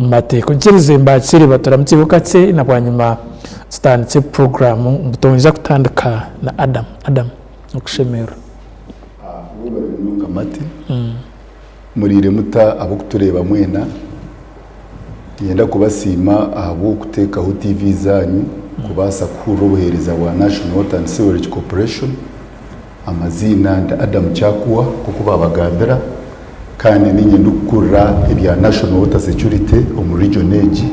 omu mateeka. Onyikirize mbaakire baturamukyeho kakye na bwanyima tutandikye puroguraamu nitwija kutandika na Adam. Adam, okushemererwa. Webare munonga Martin. Muriire muta ab'okutureeba mwena? Niinyenda kubasiima ahabw'okuteekaho TV zaanyu kubaasa kuhurira obuheereza bwa National Water and Sewerage Corporation. Amaziina ndi Adam Kyakuwa nk'oku baabagambira kandi niinye ndikukurira ebya National Water Security omu region egi.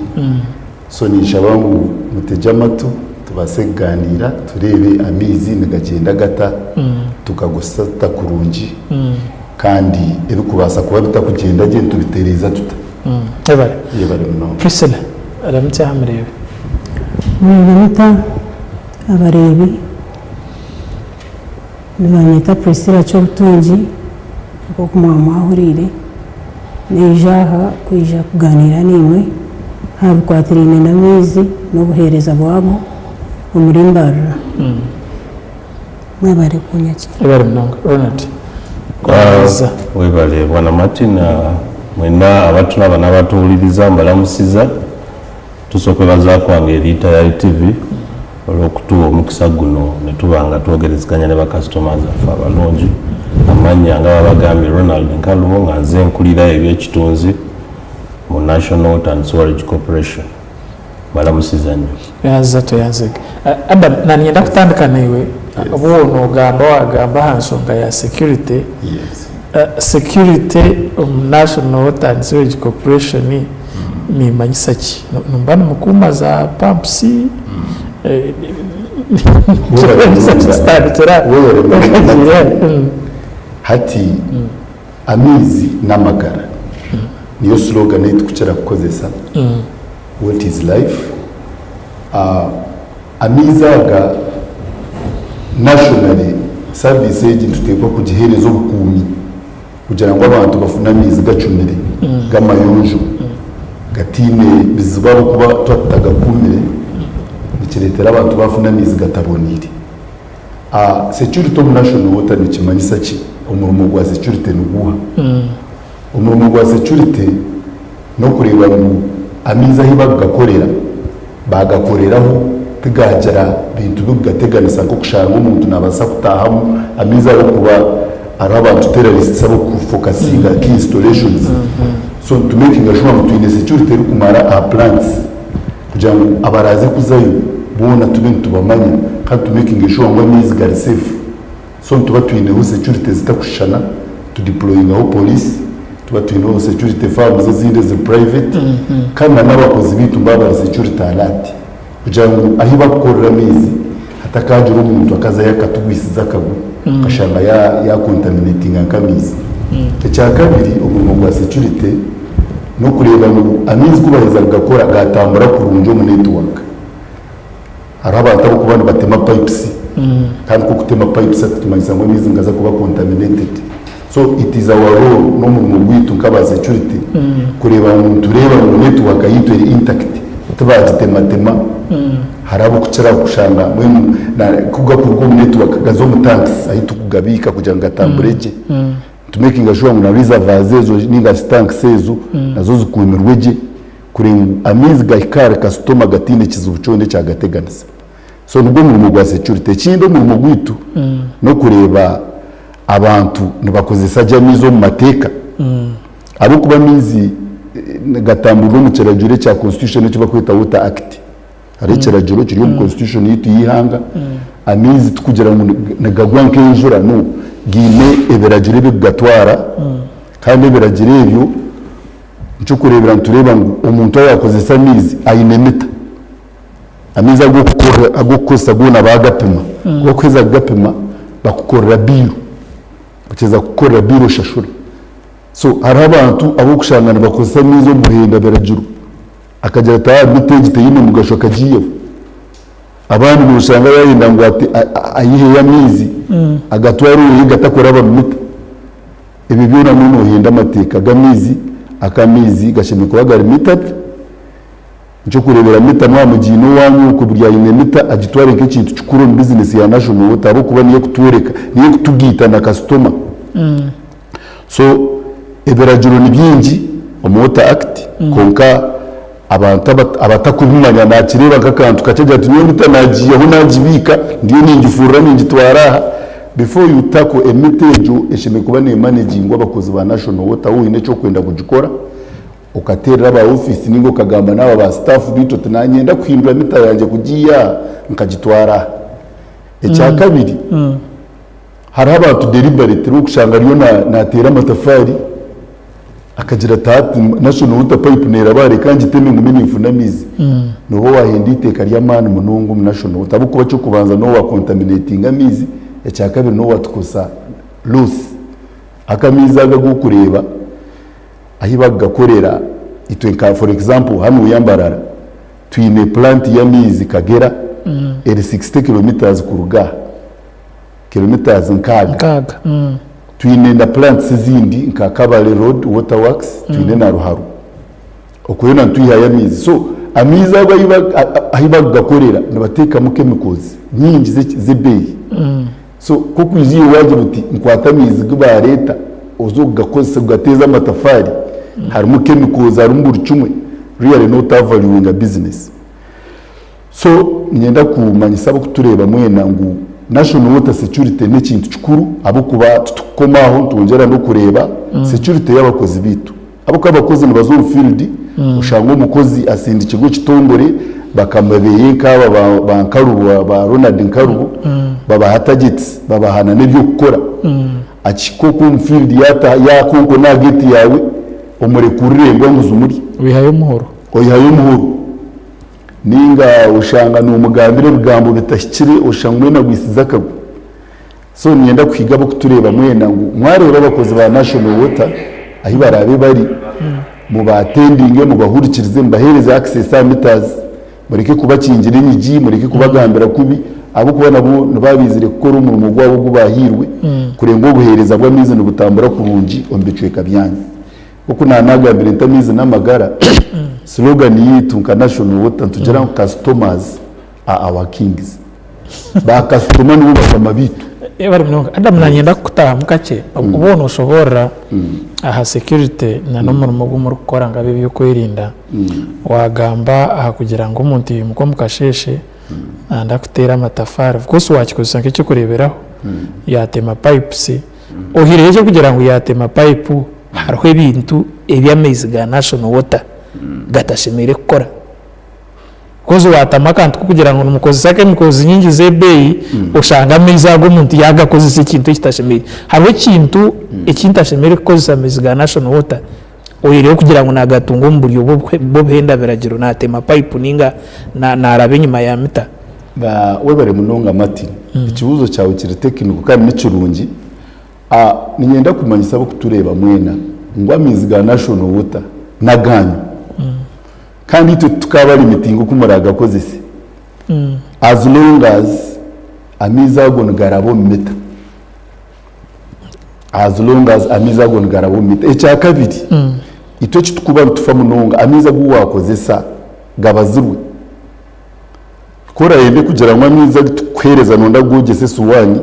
So ninshaba ngu mutegye amatu tubaase kugaaniira tureebe amaizi nigagyenda gata, tukagosa tuta kurungi kandi ebikubaasa kuba bitakugyenda gye nitubitereeza tuta. Yebare. Yebare munonga. Priscilla, ramutsya aha mureebi. Mwiriwe muta abareebi? Nibanyeta Priscilla Kyobutungi nk'oku mwaba mwahuriire. Naija aha kwija kugaaniira naimwe aha bikwatiraine n'amaizi n'obuheereza bwago omuri Mbarara. Mwebare kunyakiira. Webare munonga. Ronald, kwaniriza. Webare Bwana Martin, mwena abaturaba n'abatuhuririza mbalamusiza. Tusa okwebaza kwange eri Tayari TV olw'okutuwa omukisa guno netuba nga twogerezeganya ne bakasitoma zaffe abalungi. Amannya nga babagambye Ronald Nkalubo nga nze nkulira ebyekitunzi mu National Water and Sewerage Corporation. Mbalamusiza nnyo. Tweyanziza tweyanzege. Adam, naninyenda kutandika naiwe obu nogamba wagamba aha nshonga ya security. Yes. Security omu National Water and Sewerage Corporation Nimanyisa ki? Nimuba nimukuuma za pumps? Kitandikira Hati amaizi n'amagara niyo slogan ei tukukira kukozesa what is life. Amaizi aga nationally service egi nituteekwa kugiheereza obukuumi. Kugira ngu abantu bafune amaizi gacumire, g'amayonjo, gataine bizibu ahabw'okuba twaba tutagakuumire nikireetera abantu baafuna amaizi gataboneire. Security omu National Water nikimanyisa ki? Omurimo gwa security ni guuha? Omurimo gwa security n'okureeba ngu amaizi ahu barikugakorera baagakoreraho tigaagira bintu birikugateganisa nk'okushanga omuntu naabaasa kutaahamu amaizi ahabw'okuba hariho abantu terrorists abarikufokasinga key installations. So nitumekinga sure ngu twine security erikumara aha plants kugira ngu abaraaze kuzayo boona tube nitubamanya kandi tumekinge sure ngu amaizi gari safe. So nituba twineho security ezitakushushana, tu deployingaho police, tuba twineho security firms ezindi eziri private kandi na n'abakozi baitu nibaba bari security alert kugira ngu ahi bakukorera amaizi hatakaagira omuntu akazayo akatugwisiza akagwe okashanga ya ya contaminatinga nk'amaizi. Ekyakabiri omurimo gwa security n'okureeba ngu amaizi ku baheza kugakora gaatambura kurungi omu network. Hariho abantu abarikuba nibatema pipes kandi ku okutema pipes ati nikimanyisa ngu amaizi nigaza kuba contaminated. So it is our role n'omurimo gwaitu nk'aba security kureeba ngu nitureeba ngu network yaitu eri intact tibaagitematema. Hariho abarikukira kushanga mbwenu na ku gakuruga omu network gaza omu tanks ahu turikugabiika kugira ngu gatambure gye. Nitumekinga sure ngu na reservoirs ezo ninga shi tanks ezo nazo zikuumirwe gye. Kureba ngu amaizi gahika ahari kasitoma gataine kizibu kyona ekyagateganisa. So nigwo murimo gwa security. Ekindi omurimo gwaitu n'okureeba abantu nibakozesa gye amaizi omu mateeka. Ahabw'okuba amaizi nigatamburira omu kiragiro ekya constitution eki barikweta water act. Hariho ekiragiro kiri omu constitution yaitu y'eihanga, amaizi tikugira ngu nigagwa nk'enjura no, gaine ebiragiro ebirikugatwara kandi ebiragiro ebyo Eky'okureebera nitureeba ngu omuntu ayaakozesa amaizi aine mita. Amaizi ag'okukozesa goona baagapima. Ku barikuheza kugapima, bakukorera biiru. Bakiheza kukukorera biiru oshashura. So hariho abantu abu orikushanga nibakozesa amaizi omu buhenda biragiro. Akagira ati aa mita egi teine mugasho akagiihaho. Abandi noshanga yayenda ngu ayiheyo amaizi agatware oweeye gatakuraba mu mita. Ebyo byona mbwenu nohenda amateeka g'amaizi, ak'amaizi gashemereire kuba gari metered, Eky'okureebera mita mwaba mugiine owaanyu okwe buri aine mita agitware nk'ekintu kikuru omu bizinesi ya National Water ahabw'okuba niyo ekutworeka, niyo ekutugaita na kasitoma. So ebiragiro ni bingi omu Water Act kwonka. Abantu abatakubimanya nakireeba nk'akantu kakye agira ati nyowe mita nagiihaho nagibiika ndiyo ningifurura ningitwara aha. Before you tackle emita egyo eshemereire kuba nemanegingwa abakozi ba National Water waaba oine eki orikwenda kugikora okateerera aba ofiisi ninga okagamba n'aba ba staff beitu oti nanyenda kuhindura mita yangye kugiiha aha nkagitwara aha. Ekyakabiri, hariho abantu deliberately orikushanga ariyo nateera amatafaari akagira ati hati National Water pipe neraba aha reka ngiteme ngume ninfuna amaizi. Nooba wahenda eiteeka ry'amaani munonga omu National Water ahabw'okuba eky'okubanza nooba wa contaminatinga amaizi, ekyakabiri nooba watukosa loss. Aka amaizi aga agu orikureeba ahi barikugakorera itwe nka for example hanuya Mbarara twine plant y'amaizi Kagera eri 60 kilometres kuruga aha, kilometres nkaaga. Nkaaga. Twine na plants ezindi nka Kabale Road Water Works twine na Ruharu. Okwo yoona nitwihayo amaizi. So amaizi ago ahi barikugakorera nibateekamu chemicals nyingi z'ebeeyi. So ku okwija iwe waagira oti nkwate amaizi gu baareeta oze okugakozesa kugateeza amatafaari harimu chemicals harimu buri kimwe really nootavaluinga business. So niinyenda kumanyisa abarikutureeba mwena ngu National Water Security n'ekintu kikuru ahabw'okuba titukukoma aho nitwongyera n'okureeba security y'abakozi baitu. Ahabw'okuba abakozi nibaza omu field oshanga omukozi asindikirwe ekitongore bakama beye nk'aba ba ba Nkarubo ba Ronald Nkarubo babaha targets babaha na n'eby'okukora. Akihika okwo omu field yaataha yaakonkona aha gate yaawe omurekurire embwa ngu zimurye. Oihayo omuhoro. Oihayo omuhoro. Nainga oshanga nomugambira ebigambo bitahikire oshusha ngu mbwenu agwisize akagwe. So niinyenda kuhiga ab'okutureeba mwena ngu mwareeba abakozi ba National Water ahi baraabe bari, mubaatendinge, mubahurikirize, mubaheereze access aha meters, mureke kubakingira enyigi, mureke kubagambira kubi ahabw'okuba nabo nibaba baizire kukora omurimo gwabo ogu baahairwe kureeba ngu obuheereza bw'amaizi nibutambura kurungi omu bicweka byanyu. Nk'oku naanagambire nti amaizi n'amagara, slogan yaitu nka National Water nitugira ngu customers are our kings. Ba kasitoma nibo bakama baitu. Yebare munonga. Adam nanye ndakukutahamu kakye, obu noshoboorora aha security na n'omurimo ogu murikukora nk'ab'ebyokwerinda, wagamba aha kugira ngu omuntu yaimuka omu kasheeshe nayenda kuteera amatafaari, of course wakikozesa nk'ekyokureeberaho, yaatema pipes, Ohireho eky'okugira ngu yaatema payipu, hariho ebintu ebi amaizi ga National Water gatashemereire kukora. Kozi waatamu akantu k'okugira ngu nimukozesa chemicals nyingi z'ebeeyi, oshanga amaizi ago omuntu yaagakozesa ekintu ekitashemereire. Hariho ekintu eki ntashemereire kukozesa amaizi ga National Water, oihireho kugira ngu naagatunga omu buryo bw'obuhenda biragiro, naatema payipu nainga naaraba enyima ya mita. Webare munonga Martin. Ekibuuzo kyawe kiri technical kandi nikirungi. Niinyenda kumanyisa abarikutureeba mwena ngu amaizi ga National Water n'agaanyu kandi itwe titukabalimitinga oku muragakozese as long as amaizi ago nigaraba omu mita. As long as amaizi ago nigaraba omu mita. Ekyakabiri, itwe eki turikuba nitufa munonga amaizi agu waakozesa gabazirwe. Ku orayende kugira ngu amaizi agu tukukuheereza noyenda kugogyesa esuwaani,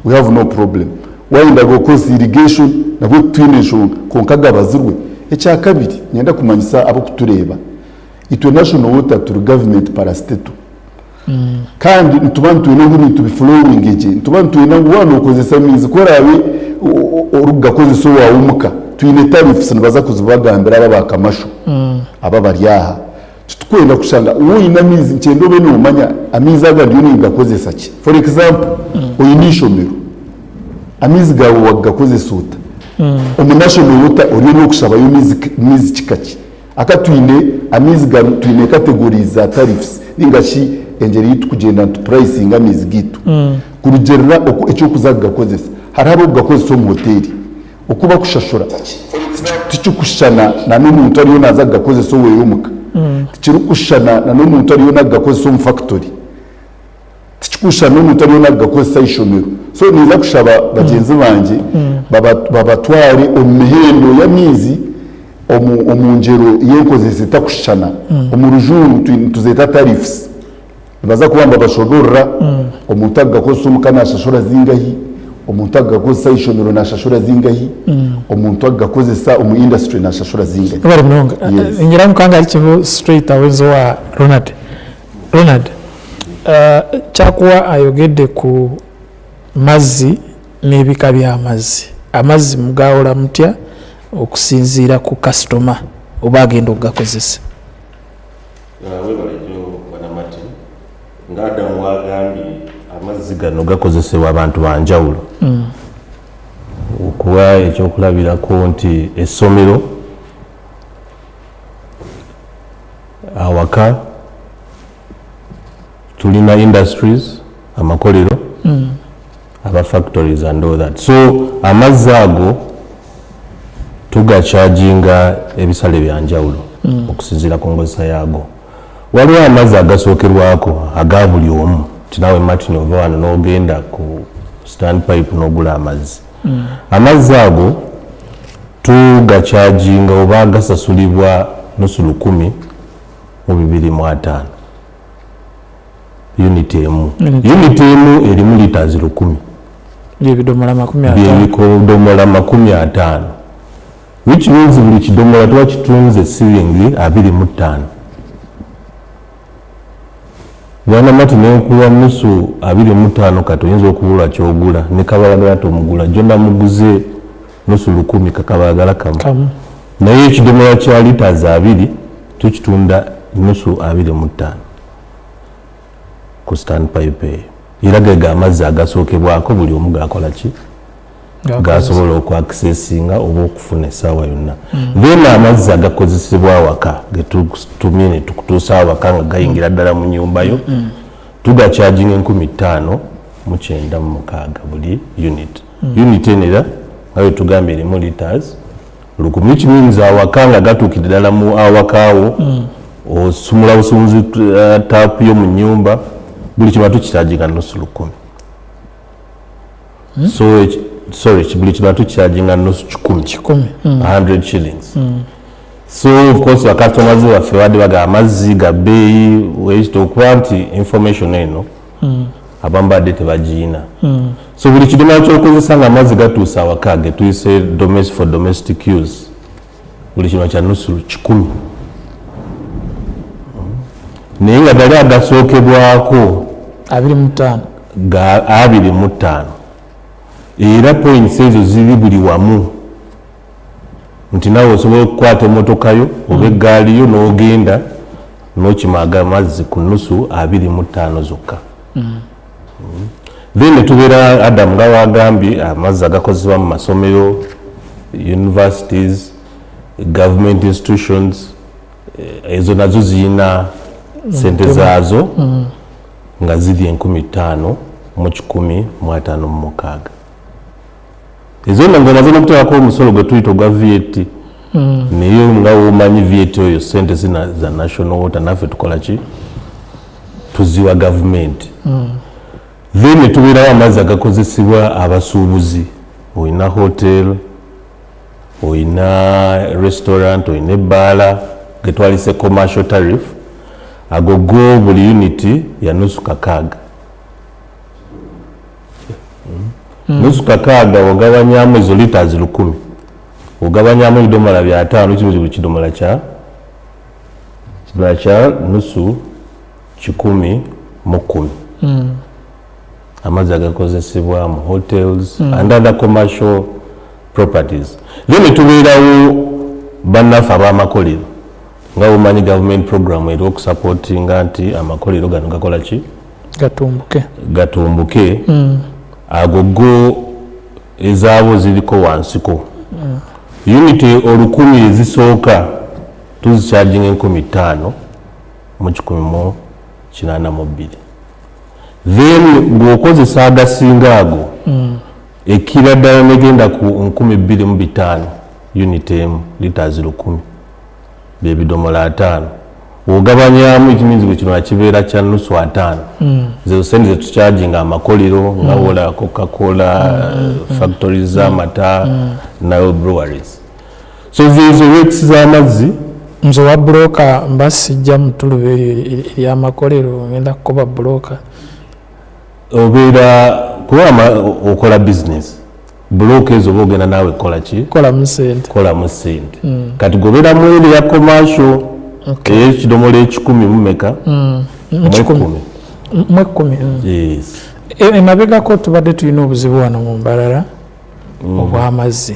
we have no problem. Wayenda kukozesa irrigation nabwo titwine nshonga kwonka gabazirwe. Ekyakabiri, niinyenda kumanyisa ab'okutureeba, itwe National Water turi government parastatal kandi nituba nitwenda ngu ebintu bi flowinge gye, nituba nitwenda ngu waaba nookozesa amaizi ku oraabe orikugakozesa owaawe omuka, twine tariffs nibaza kuzibagambira aba aba commercial aba abari aha. Titukwenda kushanga waaba oine amaizi nikyenda obe noomanya amaizi aga ndiyo ningakozesa ki. For example, oine eishomero, amaizi gaawe waagakozesa ota? Omu National Water oriyo nookushabayo maizi kika ki? Aka twine amaizi ganu twine categories za tariffs ninga shi engyeri ei tukugyenda nitu pricinga amaizi gaitu kurugiirira oku eki orikuza kugakozesa. Hariho abarikugakozesa omu hoteeri. Oku bakushashura tikikushushana na n'omuntu ariyo naaza kugakozesa oweye omuka. Tikirikushushana na n'omuntu ariyo nakugakozesa omu fakitori. Tikikushushana n'omuntu ariyo nakugakozesa aha ishomero. So ninza kushaba bagyenzi bangye babatware omu mihendo y'amaizi omu ngyero y'enkozesa etakushushana. Omu rujungu nituzeeta tariffs. Nibaza kuba nibabashoboorora omuntu akugakozesa omuka naashashura zingahi. Omuntu akugakozesa aha ishomero nashashura zingahi, omuntu akugakozesa omu industry nashashura zingahi. Webare munonga. Yes. Ningira ngu kangarukyeho straight away nze owa Ronald. Ronald, Kyakuwa ayogedde ku mazzi n'ebika by'amazzi. Amazzi mugawula mutya okusinziira ku kasitoma oba agenda okugakozesa? Webale nyo Bwana Martin. Nga Adam bwagambye amazzi gano gakozesebwa abantu banjawulo. Okuwa ekyokulabirako nti essomero, awaka, tulina industries, amakolero, aba factories and all that. So amazzi ago tugacharginga ebisale byanjawulo okusinziira ku nkozesa yaago. Waliwo amazzi agasookerwako aga buli omu, nti naawe Martin ova wano n'ogenda ku stand pipe n'ogula amazzi. Amazzi ago tugacharginga oba gasasulibwa nusu lukumi mu bibiri mu ataano unit emu. Unit emu erimu litres 1000. Byebidomola 50. Byebidomola 50. Which means buli kidomola tuba kitunze siringi 25. Bwana Martin nenkuwa nusu 25 kati oyinza okubulwa kyogula ne kabalagala tomugula jjo namuguze nusu lukumi kakabalagala kamu. Kamu. Naye ekidomola kya litres 20 tukitunda nusu 25 ku stand pipe eyo. Era gego amazzi agasookebwako buli omu gakola ki? Gasobola okwakisesinga oba okufuna essaawa yonna. Then amazzi agakozesebwa awaka getutumye ne tukutuusa awaka nga gayingira ddala mu nnyumba yo, tugacharginga 5906 buli unit. Unit eno era nga bwe tugambye erimu litres 1000, which means awaka nga gatuukidde ddala mu awakaawo, osumula busunzi taapu yo mu nnyumba, buli kiba tukicharginga nusu lukumi. So, sorry, buli kiba tukicharginga nusu kikumi. Kikumi. 100 shillings. So of course bakasitomazi baffe badde bagamba amazzi ga bbeeyi wekito okuba nti information eno abamu badde tebagiyina. So buli kidomola ky'okozesa nga amazzi gatuuse awaka ge tuyise for domestic use, buli kino kya nusu kikumi. Naye nga gali agasookebwako 25. Ga 25. Era points ezo ziri buli wamu nti naawe osobola okukwata emmotoka yo oba eggaali yo n'ogenda n'okima amazzi ku nusu 25 zokka. Then ne tubeera Adam nga wagambye amazzi agakozesebwa mu masomero, universities, government institutions, ezo nazo ziyina sente zaazo nga ziri 5156. Ezo nno ng'omaze n'okuteekako omusolo gwe tuyita ogwa VAT. Naye nga womanyi VAT oyo sente zina za National Water naffe tukola ki? Tuziwa gavumenti. Then ne tubeerawo amazzi agakozesebwa abasuubuzi. Oyina hotel, oyina restaurant, oyina ebbaala getwalise commercial tariff, ago go buli unit ya nusu kakaaga. Nusu kakaaga ogabanyamu ezo litres 1000, ogabanyamu ebidomola bya 5, kino buli kidomola kya kidomola kya nusu kikumi mu kkumi. Amazzi agakozesebwa mu hotels and other commercial properties. Then ne tubeerawo bannaffe ab'amakolero nga bwomanyi government program eri okusupportinga nti amakolero gano gakola ki? Gatumbuke. Gatumbuke. Ago go ezaabo ziriko wansiko. Unit 1000 ezisooka tuzicharginga 5182. Then bw'okozesa agasinga ago ekira ddala negenda ku 2500 unit emu litres 1000 byebidomola 50. Ogabanyamu it means buli kino kibeera kya nusu 50. Zezo sente zetucharginga amakolero nga wola Coca-Cola, factories z'amata, Nile breweries. So zezo rates z'amazzi. Nze owa broker mba sijja mu tuluba ery'amakolero, ngenda kukuba broker. Obeera Kuba okora bizinesi, bulooka ezo oba ogenda naawe kukora ki? Kukolamu sente. Kukolamu sente. Kati gobera mu eri eya commercial ey'ekidomora ekikumi mu meka? Mu kikumi. Mu ekumi. Yes. Emabegako tubadde tulina obuzibu wano mu Mbarara obw'amazzi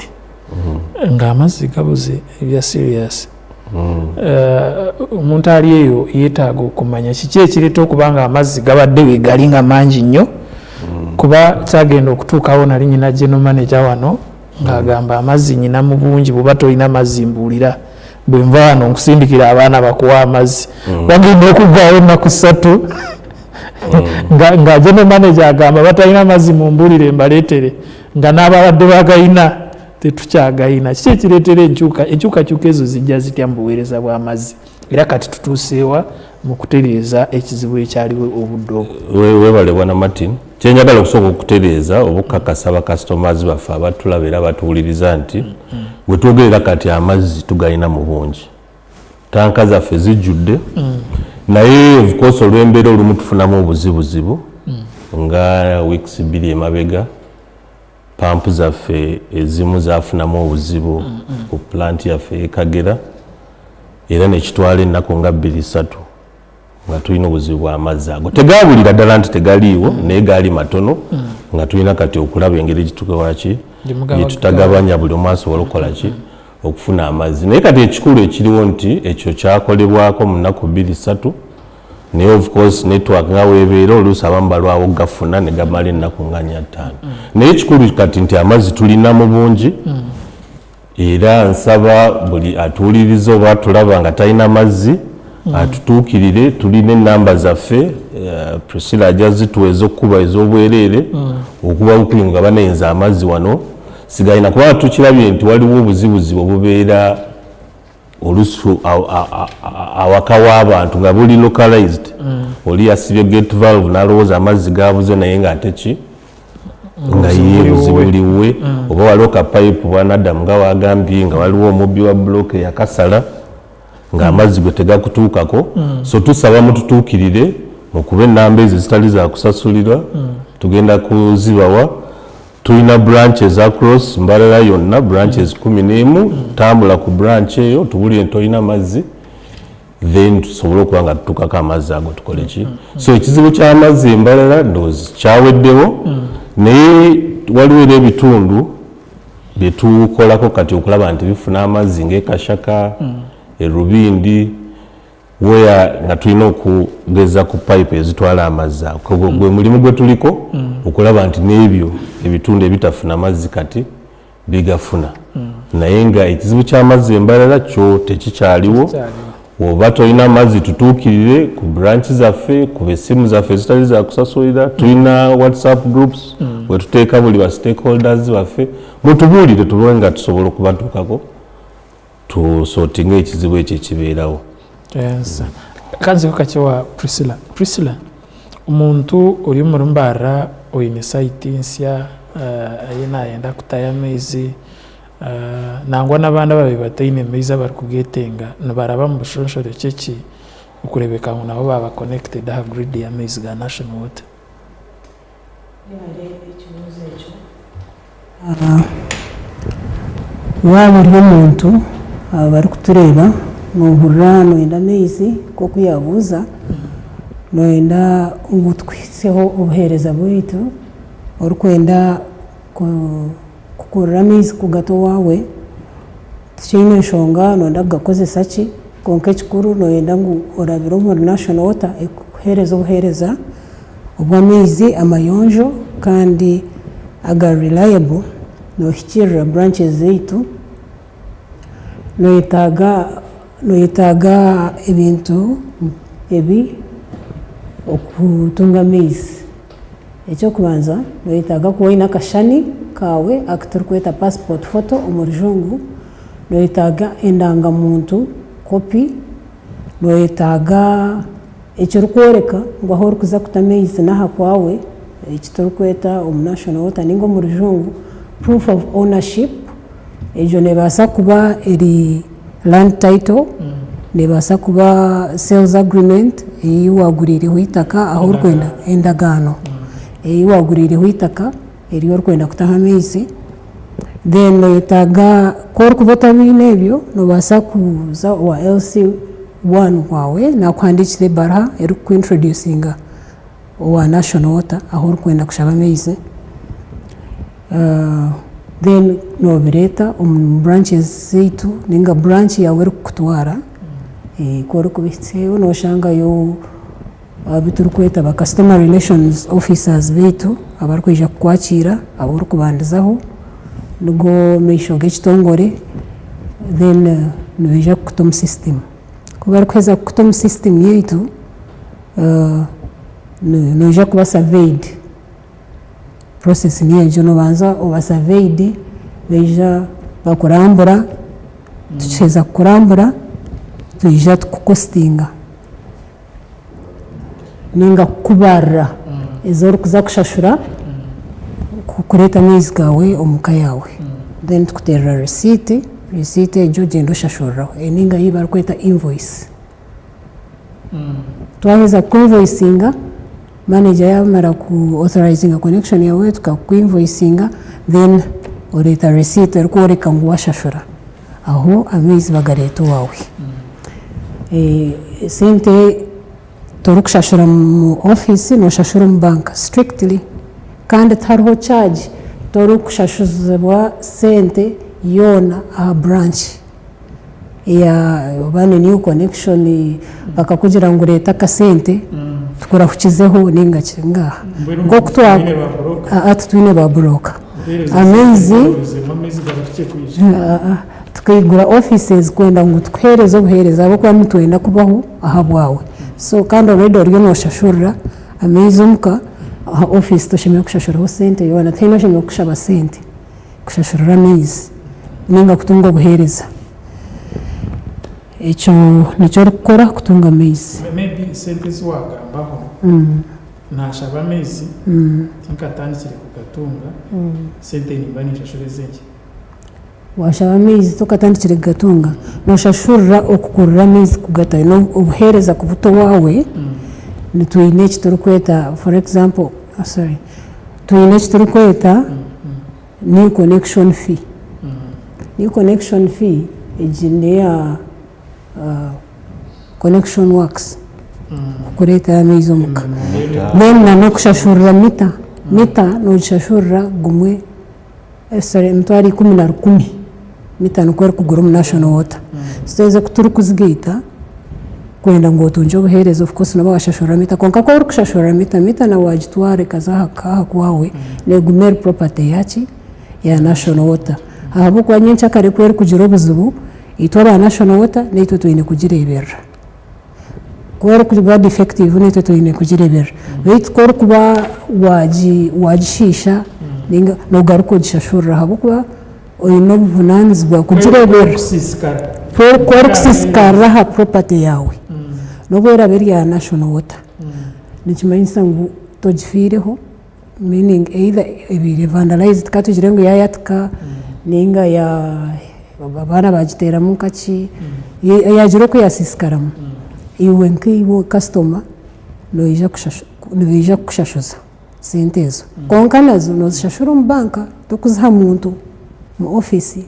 nga amazzi gabuze ebya serious. Omuntu ali eyo yeetaaga okumanya kiki ekireeta okuba nga amazzi gabadde wegali nga mangi nnyo, kuba kyagenda okutuukawo nali nyina general manager wano ng'agamba amazzi nyina mu bungi, bw'oba tolina mazzi mbuulira, bwe nva wano nkusindikira abaana bakuwa amazzi. Wagenda okuggwawo ennaku ssatu nga general manager agamba batalina mazzi mumbuulire mbaleetere, nga n'ababadde bagayina tetukyagayina. Kiki ekireetera enkyukakyuka ezo zijja zitya mu buweereza bw'amazzi, era kati tutuuseewa mu kutereeza ekizibu ekyaliwo obudde obwo? Webale bwana Martin. Kyenjagala okusooka okutereeza oba okukakasa bakasitomazi baffe abatulaba era abatuwuliriza nti wetwogerera kati amazzi tugalina mu bungi, tanka zaffe zijjudde, naye of course olw'embeera olumu tufunamu obuzibuzibu nga weeks 2 emabega pampu zaffe ezimu zafunamu obuzibu ku plant yaffe e Kagera, era nekitwala ennaku nga 2-3 nga tulina obuzibu bw'amazzi ago. Tegabulira ddala nti tegaliiwo, naye gaali matono, nga tulina kati okulaba engeri gyetukolaki gyetutagabanya buli omu asobole okukola ki okufuna amazzi. Naye kati ekikulu ekiriwo nti ekyo kyakolebwako mu nnaku 2-3, naye of course network nga weebeera oluusi abamu balwawo gafuna ne gamala ennaku nga 4-5. Naye ekikulu kati nti amazzi tulina mu bungi, era nsaba buli atuwuliriza oba atulaba nga talina mazzi atutuukirire. Tulina enamba zaffe, Priscilla ajja zituwa ez'okkuba ez'obwereere, okuba bukubi nga banayinza amazzi wano sigalina, kubanga tukirabye nti waliwo obuzibuzibu obubeera olusu awaka w'abantu nga buli localized. Oli yasibye gate valve n'alowooza amazzi gabuze, naye nga ate ki nga ye buzibu buliwe, oba waliwo ka pipe bwanadamu nga wagambye nga waliwo omubbi wa block eyakasala ng'amazzi gwe tegakutuukako. So tusaba mututuukirire mukuba enamba ezo ezitali za kusasulirwa, tugenda kuzibawa. Tulina branches across Mbarara yonna, branches 11. Tambula ku branch eyo tubulire nti olina amazzi, then tusobole okuba nga tutukako amazzi ago tukole ki. So ekizibu ky'amazzi embalala ndowooza kyaweddewo, naye waliwo era ebitundu byetukolako kati okulaba nti bifuna amazzi ng'ekashaka, erubindi, where nga tulina okugeza ku pipe ezitwala amazzi ago. Gwe mulimu gwe tuliko okulaba nti n'ebyo ebitundu ebitafuna mazzi kati bigafuna. Naye nga ekizibu ky'amazzi embalala kyo tekikyaliwo. Oba tolina mazzi tutuukirire ku branch zaffe, ku essimu zaffe ezitali zakusasulira. Tulina WhatsApp groups wetuteeka buli ba stakeholders baffe, mutubuulire tube nga tusobola okubatuukako tusortinga ekizibu ekyo ekibeerawo. Yes. Kanziko kakye wa Priscilla. Priscilla, omuntu ori omuri Mbarara oine site nsya, aye nayenda kutayo amaizi, nangwa n'abandi ababaire bataine maizi abarikugetenga nibaraba mu bushonshorekye ki okureebeka ngu nabo baaba connected aha grid y'amaizi ga National Water? Waaba ori omuntu aba barikutureeba noohurira nooyenda amaizi nk'oku yaabuuza, nooyenda ngu tukuhitsyeho obuheereza bwaitu, orikwenda kukurura amaizi kugata owaawe, tikiine nshonga nooyenda kugakozesa ki, kwonka ekikuru nooyenda ngu orabire omuri National Water ekuheereze obuheereza obw'amaizi amayonjo kandi aga reliable, noohikiirira branches zaitu, noyetaaga noyetaaga ebintu ebi okutunga amaizi. Eky'okubanza noyetaaga kuba oine akashushani kaawe aku turikweta passport photo omu rujungu, noyetaaga endangamuntu copy, noyetaaga ekirikworeka ngu ahu orikuza kuta amaizi n'aha kwawe, eki turikweta omu National Water ninga omu rujungu proof of ownership, egyo neebaasa kuba eri land title, neebaasa kuba sales agreement ei waaguriireho eitaka ahu orikwenda endagaano. ei waaguriireho eitaka eri orikwenda kutaho amaizi. Then noyetaaga ku orikuba otabiine ebyo, noobaasa kuza owa LC one waawe naakuhandiikira ebaruha erikuku introducinga owa National Water ahu orikwenda kushaba amaizi. Then noobireeta omu branches zaitu ninga branch yaawe erikukutwara. Ku orikubihitsyayo nooshangayo abu turikweta ba customer relations officers baitu abarikwija kukwakiira abu orikubandizaho nigo maisho g'ekitongore then nibaija kukuta omu system. Ku barikuheza kukuta omu system yaitu, noija kuba surveyed. Process niyo egyo, nobanza oba surveyed, baija bakurambura, tukiheza kukurambura twija tukukositinga ninga kukubarira ezi orikuza kushashura kureeta amaizi gaawe omuka yaawe. Then tukuteerera risiiti, risiiti egyo ogyende oshashuriraho ninga ei barikweta invoice. Twaheza kukwinvoisinga, manager yamara ku authorizinga connection yaawe tukakwinvoisinga then oreeta receipt erikworeka ngu washashura. Aho amaizi bagareeta owaawe. Esente torikushashura mu office noshashura omu bank strictly kandi tihariho charge, torikushashuzibwa sente yoona aha branch. Ya oba ni new connection bakakugira ngu reeta akasente tukurahukizeho ninga ki ngaaha. Mbwenu Nk'oku twa titwine ba broker? Aa titwine ba broker. Oheereza Amaizi esente obuzimu amaizi garahukye kwija. Aa tukaigura offices kwenda ngu tukuheereze obuheereza ahabw'okuba nitwenda kubaho ahabwawe. So kandi already oriyo nooshashurira amaizi omuka, aha office toshemereire kushashuraho sente yoona, tihaine oshemereire kukushaba sente. Kushashurira amaizi ninga kutunga obuheereza. Ekyo nikyo orikukora kutunga amaizi. Maybe esente ezi wagambaho, nashaba amaizi tinkatandikire kugatunga, sente nimba ninshashura ezenki? Washaba amaizi tokatandikire kugatunga, noshashurira okukurura amaizi kugatayo, obuheereza kubuta owaawe, nitwine eki turikweta for example, sorry, twine eki turikweta New connection fee. New connection fee egi neya connection works kukureetera amaizi omuka. Then na n'okushashurira mita, mita nogishashurira gumwe sorry emitwaro 11 mita nikwo erikugura omu National Water. So ezo ku turikuzigaita kwenda ngu otungye obuheereza of course nooba waashashurira mita kwonka ku orikushashurira mita, mita na waagitwara ekaza aha ka aha kwawe neeguma eri property yaaki? Ya National Water ahabw'okuba nyencakare ku erikugira obuzibu itwe aba National Water naitwe twine kugireeberera. Ku erikuba defective naitwe twine kugireeberera beitu ku orikuba waagi waagishiisha ninga noogaruka ogishashurira ahabw'okuba Oine obuvunaanizibwa kugireeberera ku erikusiisikarira aha property yaawe n'obu eraabe eri eya National Water nikimanyisa ngu togifiireho meaning either ebaire vandalized ka tugire ngu yaayatika ninga abaana baagiteeramu nka ki yaagira oku yaasiisikaramu iwe nkaiwe kasitoma nibaija kukushashuza. Sente ezo kwonka nazo nozishashura omu banka tokuziha muntu omu ofiisi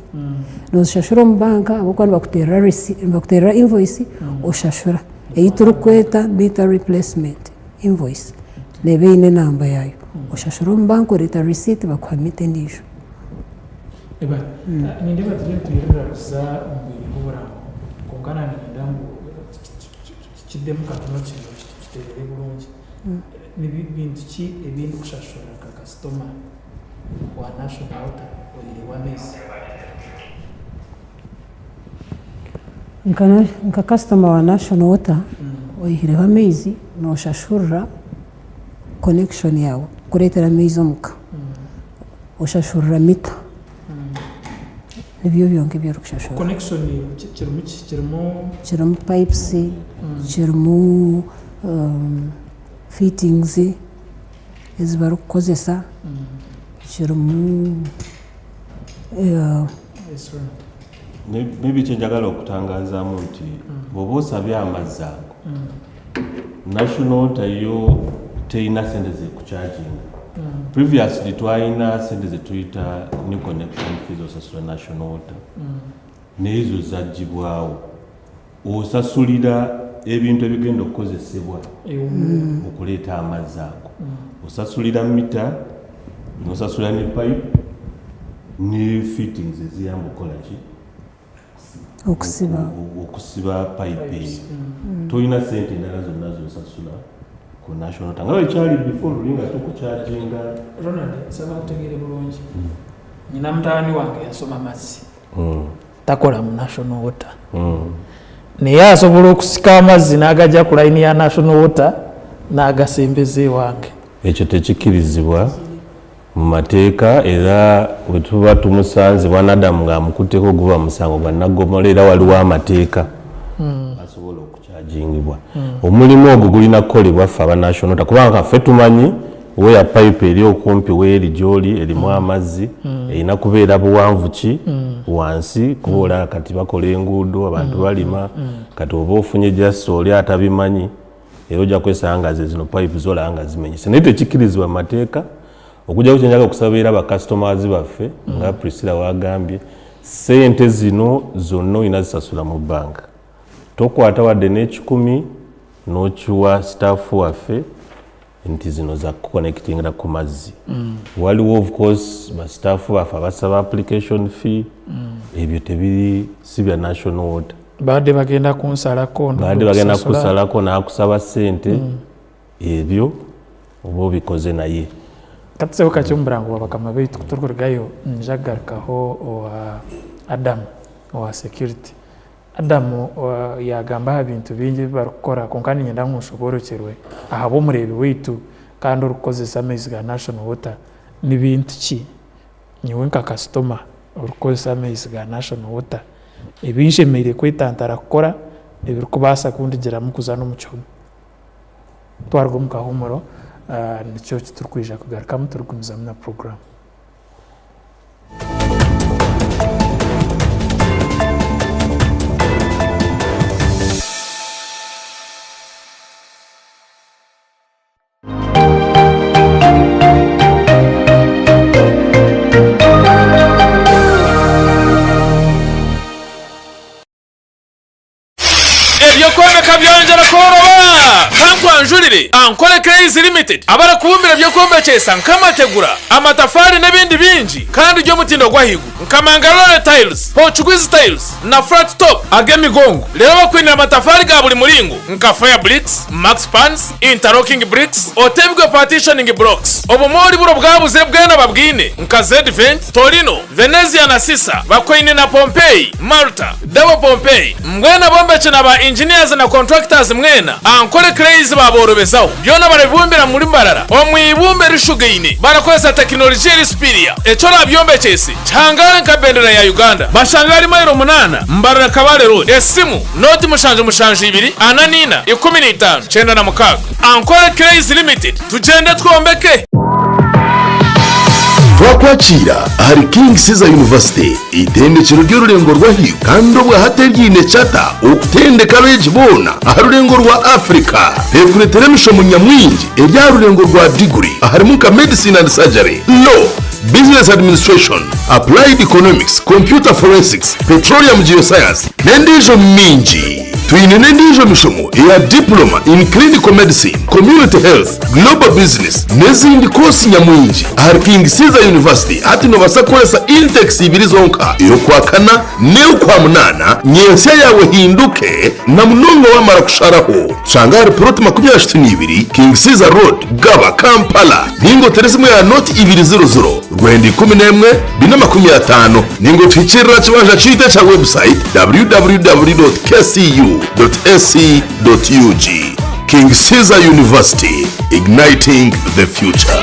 nozishashura omu banka ahabw'okuba nibakuteerera risi nibakuteerera invoice oshashura ei turikweta meter replacement invoice neeba eine enamba yaayo oshashura omu banka oreeta receipt bakuha meter endiijo. Nindeeba turiyo nitwirira kuza omu bwire bw'oburango kwonka naanye niinyenda ngu kiddemu katono kitereere burungi. Ni bintu ki ebi ndikushashura nka kasitoma wa National Water oihireho amaizi? Nka kasitoma wa National Water oihireho amaizi, noshashurira connection yaawe kukureetera amaizi omuka, oshashurira mita. Nibyo byonka ebi orikushashura. Connection kirimu ki? Kirimu. Kirimu pipes, kirimu fittings ezi barikukozesa, kirimu. Maybe kyenjagala okutangazaamu nti bwoba osabye amazzi ago, National Water yo terina sente zekucharginga. Previously twalina sente zetuyita new connection fees osasula National Water nezo zagibwawo. Osasulira ebintu ebigenda okukozesebwa okuleeta amazzi ago. Osasulira mita, nosasula ne pipe ne fittings eziyamba okukola ki? Okusiba. Okusiba pipe eyo. Tolina sente endala zonna zosasula ku National Water. Nga bwekyali before luli nga tukucharginga. Ronald, nsaba nkutegeere bulungi. Nyina mutabani wange yasoma mazzi. Takola mu National Water. Naye asobola okusika amazzi n'agagya ku layini ya National Water n'agasembeza ewange. Ekyo tekikirizibwa mu mateeka era bwe tuba tumusanze Bwana Adamu ng'amukutteko guba musango gwa naggomola era waliwo amateeka asobola okukyajingibwa. Omulimu ogwo gulina kukolebwa ffe aba National Water kubanga ffe tumanyi weya pipe eri okumpi weeri gy'oli erimu amazzi erina kubeera buwanvu ki wansi kuba olaba kati bakola enguudo abantu balima kati oba ofunye just oli atabimanyi era ojja kwesanga nga ze zino pipe zolaba nga zimenyese naye tekikkirizibwa mu mateeka okujjako kye njagala okusaba era ba customers baffe nga Priscilla wagambye ssente zino zonna olina zisasula mu banka tokwata wadde n'ekikumi n'okiwa staff waffe nti zino za kuconnectingira ku mazzi. Waliwo of course ba staff baffe abasaba application fee ebyo tebiri si bya National Water. Babadde bagenda kunsalako ndudde Babadde bagenda okusasula. kukusalako n'akusaba ssente ebyo oba obikoze naye. Kati sebo kakye omu burango bwa bakama baitu kuturikurugayo niinyija kugarukaho owa Adam owa security. Adamu yaagamba aha bintu bingi ebi barikukora kwonka niinyenda ngu nshoborokyerwe ahabw'omureebi waitu kandi orikukozesa amaizi ga National Water, ni bintu ki nyowe nka kasitoma orikukozesa amaizi ga National Water ebi nshemereire kwetantara kukora ebirikubaasa kundigiramu kuza n'omu kihome? Twaruga omu kahuumuro nikyo eki turikwija kugarukamu turikugumizamu na puroguraamu. Eby'okwombeka byongyera kworoba! Kankwanjurire Ankole Clays Limited abarikubumbira eby'okwombekyesa nk'amategura, amatafaari n'ebindi bingi kandi by'omutindo gw'ahaiguru nka Mangalore Tiles, Portuguese Tiles na Flat Top ag'emigongo. Reero bakwinire amatafaari ga buri muringo nka Fire Bricks, Max Pans, Interlocking Bricks, Otebwe Partitioning Blocks. Obumoori buro bwabuze bwena babwine nka Z-Vent, Torino, Venezia na Sisa bakwaine na Pompeii, Malta, Double Pompeii, mbwenu abombeki na ba engineers na contractors mwena Ankole Clays baaborobezaho. Byona barabibumbira muri Mbarara omu ibumba erishugaine barakozesa tekinologiya eri superior. Eki orabyombekyese kihangare nka bendera ya Uganda. Bashange ahari mailo munaana Mbarara Kabale Road. Esimu, nooti 772 44 15 96. Ankole Clays Limited, tugyende twombeke! Twakwakiira ahari King Caesar University, eitendekero ry'orurengo rw'ahaiguru kandi obwahati eryiine charter okutendeka abeegi boona aha rurengo rwa Africa. Rekureetera emishomo nyamwingi eri aha rurengo rwa diguri aharimu nka Medicine and Surgery, Law, Business Administration, Applied Economics, Computer Forensics, Petroleum Geoscience n'endiijo mingi. Twine n'endiijo mishomo eya Diploma in Clinical Medicine, Community Health, Global Business n'ezindi koosi nyamwingi. Ahari King Caesar University hati noobaasa kukoresa intakes ibiri zonka, ey'Okwakana n'ey'Okwamunaana, nyentsya yaawe ehinduke na munonga waamara kusharaho. Tushanga ahari Puroti 32, King Caesar Road, Gaba, Kampala. Ninga otere esimu ya nooti ibiri ziro ziro, rwenda 11, 450. Ninga otuhikirire aha kibanja kyaitu ekya website www.kcu.ac.ug. King Caesar University, igniting the future.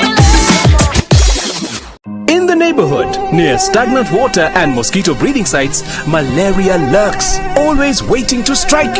In the neighborhood, near stagnant water and mosquito breeding sites, malaria lurks, always waiting to strike.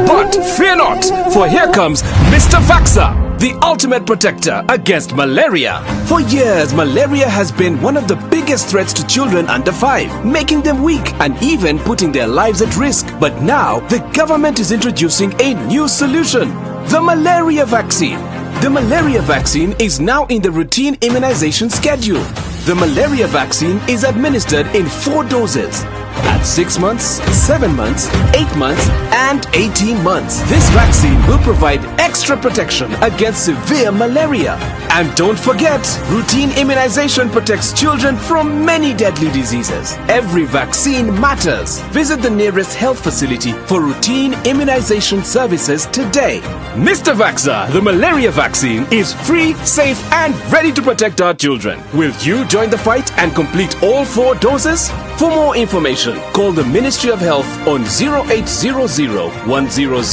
But fear not, for here comes Mr. Vaxa, the ultimate protector against malaria. For years, malaria has been one of the biggest threats to children under 5, making them weak and even putting their lives at risk. But now, the government is introducing a new solution, the malaria vaccine. The malaria vaccine is now in the routine immunization schedule. The malaria vaccine is administered in four doses at 6 months, 7 months, 8 months, and 18 months. This vaccine will provide extra protection against severe malaria. And don't forget, routine immunization protects children from many deadly diseases. Every vaccine matters. Visit the nearest health facility for routine immunization services today. Mr. Vaxa, the malaria vaccine, is free, safe, and ready to protect our children. Will you join the fight and complete all four doses? For more information, call the Ministry of Health on 0800 100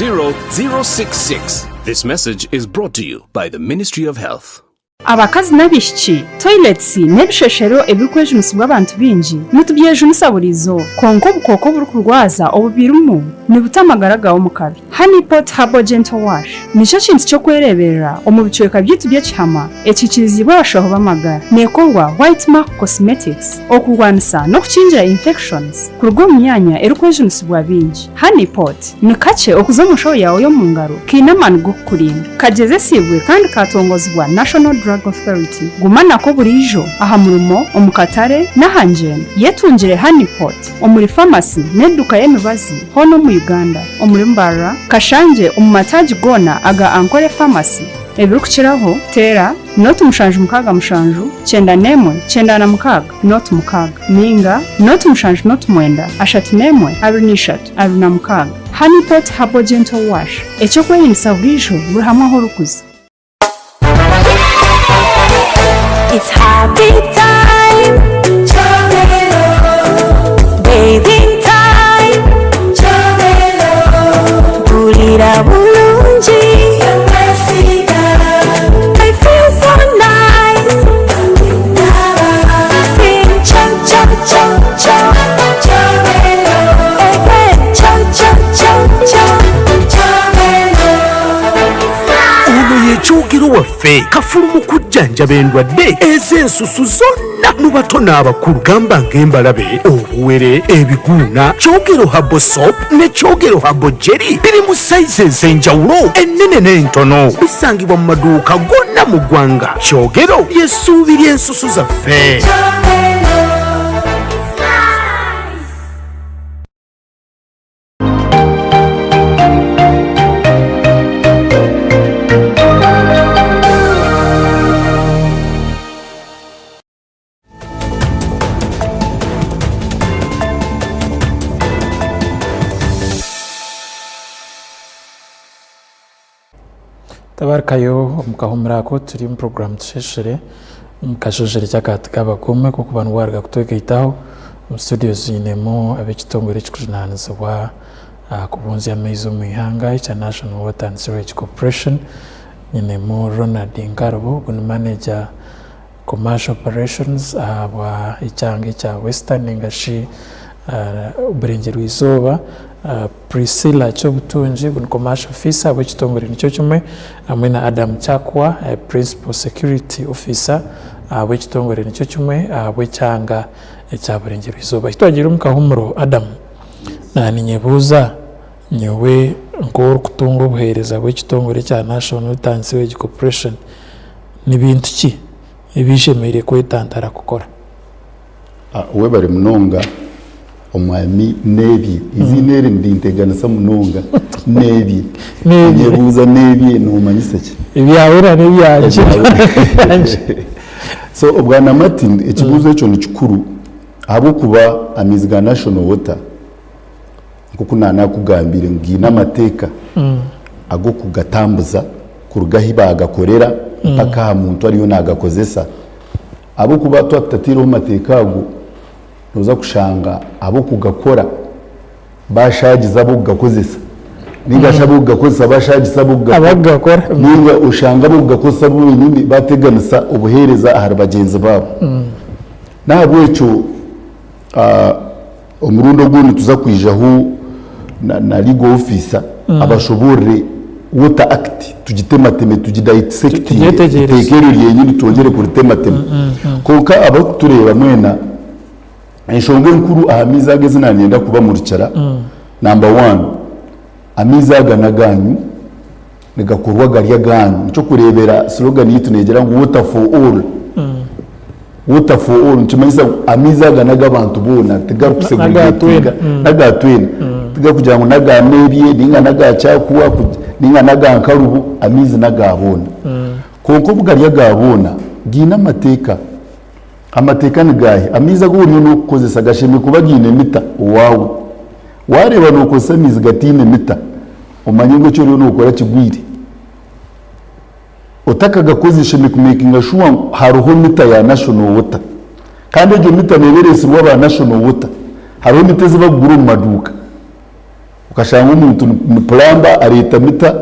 066. This message is brought to you by the Ministry of Health. Abakazi n'abaishiki, toilets n'ebisheshero ebirikwejunisibwa abantu baingi nitubyejunisa buri izooba. Kwonka obukooko oburikurwaza obubirimu nibuta amagara gaawe omu kabi. Honey Pot Herbal Gentle Wash nikyo kintu ky'okwereeberera omu bicweka byaitu by'ekihama ekikiriziibwe abashaho b'amagara. Neekorwa White Mark Cosmetics okurwanisa n'okukingira infections kuruga omu myanya erikwejunisibwa baingi. Honey Pot Ni kakye okuza omu nshaho yaawe y'omu ngaro kaine amaani g'okukurinda. Kagyezesiibwe kandi kaatongozibwa National Drug Authority. Guma nako buriijo aha murimo, omu katare n'aha ngyendo. Yetungire Honey Pot omuri famasi n'eduuka y'emibazi hoona omu Uganda, omuri Mbarara, Kashangye omu mataagi goona aga Ankole Pharmacy. Ebirikukiraho, teera nooti 767 91 96 nooti 6 nainga nooti 7 nooti 9 31 23 26. Honey Pot Herbal Gentle Wash, eky'okweyendesa buriijo buri hamwe ahu orikuza. It's happy time, bathing time, mpurira burungi, I feel so nice, sing cho cho cho cho, again cho cho cho cho. Ono ye Kyogero waffe kafulu mu kujjanjaba endwadde ez'ensusu zonna mu bato n'abakulu gamba ng'embalabe, obuwere, ebiguuna. Kyogero Herbal Soap ne Kyogero Herbal Jelly biri mu sayizi ez'enjawulo ennene n'entono. Bisangibwa mu maduuka gonna mu ggwanga. Kyogero ly'essuubi ly'ensusu zaffe. Tabarikayo omu kahumuro ako turi omu puroguraamu Tusheshere omu kasheshere ky'akahati k'abakuumi k'okuba nibwo waaruga kutwegaitaho. Omu studio twinemu ab'ekitongore ekirikujunaanizibwa aha kubunzya amaizi omu ihanga ekya National Water and Sewerage Corporation. Nyinemu Ronald Nkarubo, ogu ni manager Commercial Operations ahabwa ekyanga ekya Western ninga shi Burengyerwa Izooba. Priscilla Kyobutungi, ogu ni Commercial Officer ahabw'ekitongore nikyo kimwe hamwe na Adam Kyakwa, Principal Security Officer ahabw'ekitongore nikyo kimwe ahabw'ekyanga ekya Burengyerwa Izooba. Ahi twagiire omu kahumuro Adam, naninyebuuza nyowe nk'orikutunga obuheereza bw'ekitongore ekya National Water and Sewerage Corporation, Ni bintu ki ebi nshemereire kwetantara kukora? Webare munonga omwami Nebye. Eiziina eri nirinteganisa munonga. Nebye. Ninyebuuza Nebye nomanyisa ki? Ebyawe na n'ebyangye. So Bwana Martin ekibuuzo ekyo nikikuru ahabw'okuba amaizi ga National Water Nk'oku naanakugambire ngu gaine amateeka ag'okugatambuza kuruga ahu baagakorera mpaka aha muntu ariyo naagakozesa. Ahabw'okuba twaba tutataireho mateeka ago, nooza kushanga ab'okugakora baashaagiza ab'okugakozesa nainga shi ab'okugakozesa baashaagisa ab'okugakora nainga oshange ab'okugakozesa bo benyini baateganisa obuheereza ahari bagyenzi baabo. N'ahabw'ekyo Omurundi ogu nituza kwijaho na legal officer abashoboorore water act tugitemateme tugidissectinge eiteeka eryo ryenyini twongyere kuritematema. Kwonka abarikutureeba mwena enshonga enkuru aha maizi aga ezi nanyenda kubamurikira number one amaizi aga n'agaanyu. Nigakorwa gari agaanyu. Nikyo orikureebera slogan yaitu neegira ngu water for all. Water for all nikimanyisa ngu amaizi aga n'ag'abantu boona tigarikuseguregetinga. N'aga twena. Tigarikugira ngu n'aga Nebye nainga n'aga Kyakuwa nainga n'aga Nkarubo, amaizi n'aga boona. Kwonka obu gari aga boona, gaine amateeka. Amateeka ni gaahi? Amaizi agu oriyo n'okukozesa gashemereire kuba gaine mita owaawe. Waareeba nookozesa amaizi gataine mita, omanye ngu eki oriyo nookora kigwire. Otakagakozesa oshemereire kumeekinga shuwa ngu hariho mita ya National Water. Kandi egyo mita neeba ereetsirwe aba National Water. Hariho mita ezi barikugura omu maduuka. Okashanga omuntu ni pulamba areeta mita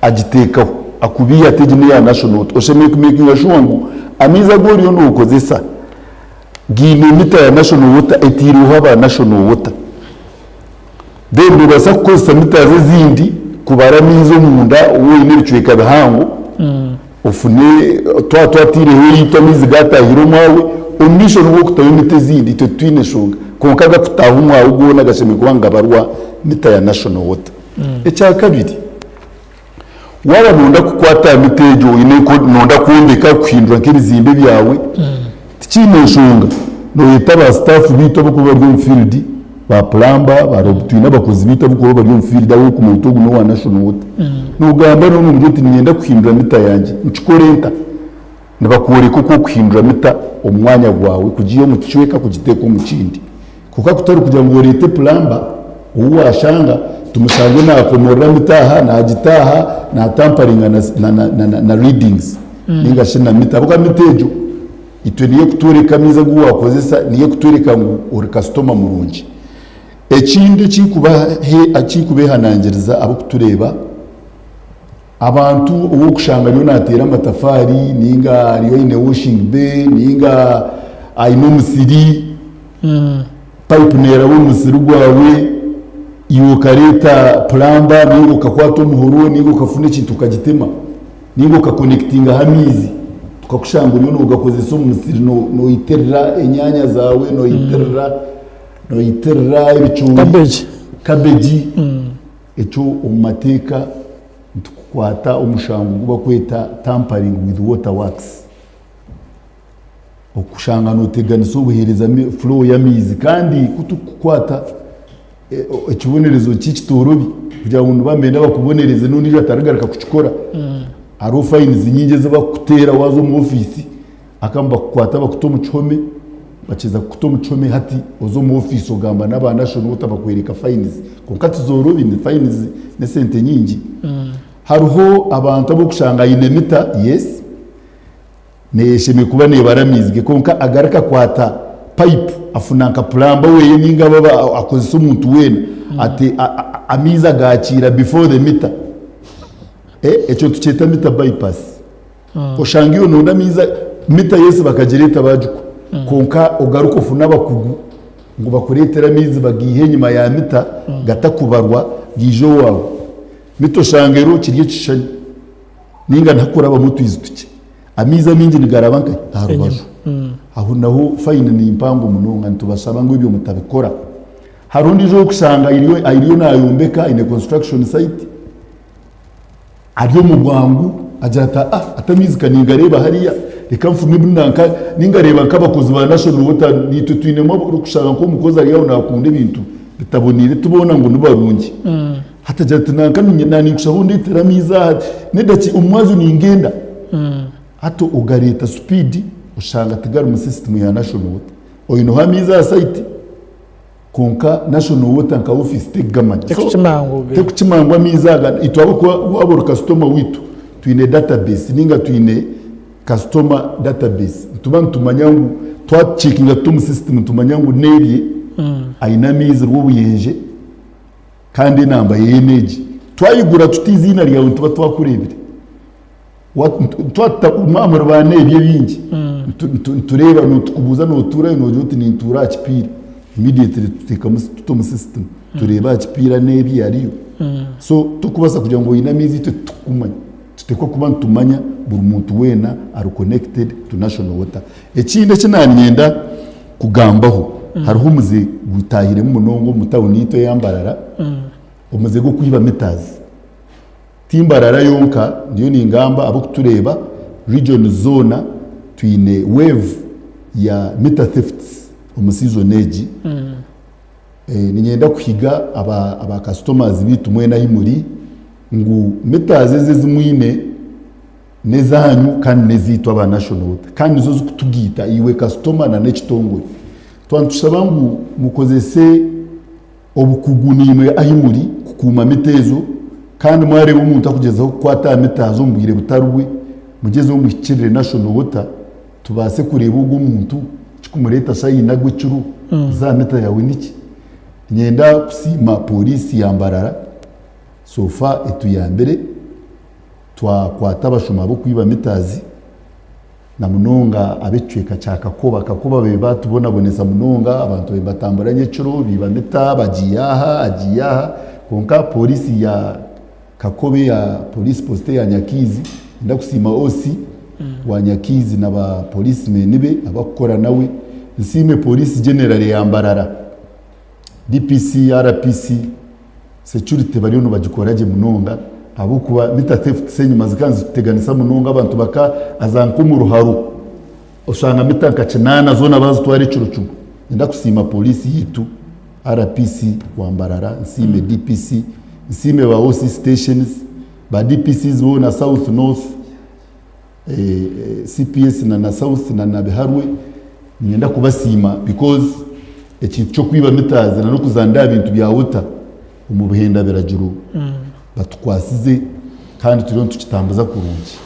agiteekaho akubiiha ati egi n'eya National Water. Oshemereire kumeekinga shuwa ngu amaizi agu oriyo nookozesa gaine mita ya National Water etairweho aba National Water. Then noobaasa kukozesa mitazi ezindi kubara amaizi omunda waaba oine ebicweka bihango ofune twaba twataireho eyaitu amaizi gaatahire omwawe, omu maisho nibwo orikutayo mita ezindi itwe titwine nshonga kwonka agakutaaha omwawe goona gashemereire kuba nigabarwa mita ya National Water. Ekyakabiri, waaba nooyenda kukwata aha mita egyo oine nooyenda kwombeka kuhindura nk'ebizimbe byawe, Tikiine nshonga, nooyeta ba sitaafu baitu abarikuba bari omu field, ba plumber, ba rob twine abakozi baitu abarikuba bari omu field abu orikumanya oti ogu n'owa National Water. Noogamba nabo noomugira oti niinyenda kuhindura mita yangye, nkikore nta? Nibakworeka oku orikuhindura mita omu mwanya gwawe kugiiha omu kicweka kugiteeka omu kindi. Kwonka kutari kugira ngu oreete plumber ou waashanga tumushange naakomorora mita aha, naagita aha, naatamparinga na na na readings nainga shi na mita ahabw'okuba mita egyo itwe niyo erikutworeka amaizi agu waakozesa, niyo erikutworeka ngu ori kasitoma murungi. Ekindi ekirikubeehanangiriza abarikutureeba, abantu ou orikushanga ariyo naateera amatafaari nainga ariyo aine washing bay nainga aine omusiri, payipu neeraba omu musiri gwawe, iwe okareeta pulamba nainga okakwata omuhoro nainga okafuna ekintu okagitema nainga okakonekitingaho amaizi, tukakushanga oriyo noogakozesa omu musiri noitirira enyaanya zaawe, noitirira noitirira ebicoori, Cabbage. cabbage. Ekyo omu mateeka nitukukwata omushango ogu barikweta tampering with water works. Okushanga nooteganisa obuheereza flow y'amaizi kandi ku turikukukwata ekibonerezo ki kitoorobi kugira ngu nibaba nibenda bakubonereze n'ondiijo atarigaruka kukikora. Hariho fines nyingi ezi barikukuteera waaza omu ofiisi akamwe bakukwata bakuta omu kihome, bakiza kukuta omu kihome hati oza omu ofiisi ogamba n'aba National Water bakworeka fines kwonka tizoorobi ni fines n'esente nyingi. Hariho abantu abu orikushanga aine mita yes. Neshemereire kuba nebara amaizi ge kwonka agaruka akwata pipe afuna nka plumber weye ninga aba akozesa omuntu weena ati amaizi agakiira before the meter ekyo nitukyeta meter bypass oshanga iwe noyenda amaizi meter yes bakagireta bagikwa kwonka ogaruke ofune abakugu ngu bakuretere amaizi bagiihe enyima ya meter gatakubarwa gaije owaawe meter oshanga eriho kiri ekishushani. Nainga nihakurabamu otwizi tukye. Amaizi amaingi nigaraba nkahi? Aha rubaju. Aho naho fayini ni mpango munonga nitubashaba ngu ebyo mutabikora. Hariho ondiijo ou orikushanga ariyo naayombeka aine construction site, ari omu bwangu agira ati ah ati amaizi ka ningareeba hariya reka nfume nanka ninga reeba nk'abakozi ba National Water naitwe twinemu abu orikushanga nk'omukozi ari aho naakunda ebintu bitaboneire tiboona ngu nibarungi. Hati agira ati nanka naninkushaba ondetere amaizi aha nedaki omumwazyo ningenda hati ogareeta speed oshanga tigari mu system ya national water oineho amaizi aha site kwonka national water nka office tekugamanya tekukimanya ngu amaizi aga itwe ahabw'okuba waaba ori kasitoma waitu twine database ninga twine customer database nituba nitumanya ngu twacekinga tuta omu system nitumanya ngu nebye aine amaizi rwobuyenje. Kandi enamba ye n'egi. Twayigura tuta eiziina ryawe nituba twakureebire. Mwaba muri ba neebyo ebingi, nitureeba nitukubuuza nootuura hi noogira oti nintuura aha kipiira. Immediately tuteekamu tuta omu system tureeba aha kipiira neebyo ariyo. So tokubaasa kugira ngu oine amaizi itwe titukukumanya. Nituteekwa kuba nitumanya buri muntu weena ari connected to National Water. Ekindi eki naanyenda kugambaho, hariho omuze gutaahiremu munonga omu tawuni yaitu eya Mbarara, omuze gw'okwiba mitazi. Ti Mbarara yonka ndiyo ningamba abarikutureeba regions zoona twine wave ya meter thefts omu season egi. Niinyenda kuhiga aba customers baitu mwena ahi muri ngu meters ezi ezi mwine n'ezaanyu kandi n'ezaitu aba National Water kandi nizo zikutugaita iwe kasitoma na n'ekitongore. Twaba nitushaba ngu mukozese obukugu naimwe ahi muri kukuuma mita ezo kandi mwareeba omuntu akugyezaho kukwata aha mita omu bwire butari bwe, mugyezeho muhikirire National Water tubaase kureeba ogwo omuntu ekikumureeta shaaha ina agw'ekiro kuza aha mita yaawe niki. Niinyenda kusiima pooriisi ya Mbarara so far etuyambire. Twakwata abashuma b'okwiba mitazi na munonga ab'ekicweka kya Kakoba. Kakoba babaire batubonabonesa munonga, abantu babaire nibatambura nyekiro biiba mita, bagiiya aha, agiiya aha. Kwonka pooriisi ya Kakoba eya police post eya Nyakiizi, niinyenda kusiima OC wa Nyakiizi na ba policemen be abakukora nawe. Nsiime police general eya Mbarara. DPC, RPC, security bariyo nibagikora gye munonga ahabw'okuba meter thefts enyima zikaba nizituteganisa munonga abantu baka aza nk'omu ruharo oshanga mita nka kinaana zoona bazitwara ekiro kimwe. Niinyenda kusiima pooriisi yaitu RPC wa Mbarara, nsiime DPC, nsiime ba OC stations, ba DPCs boona South, North, CPS na na South na na Biharwe niinyenda kubasiima because ekintu ky'okwiba meters na n'okuzanira aha bintu bya water omu buhenda biragiro batukwasize kandi turiyo nitukitambuza kurungi.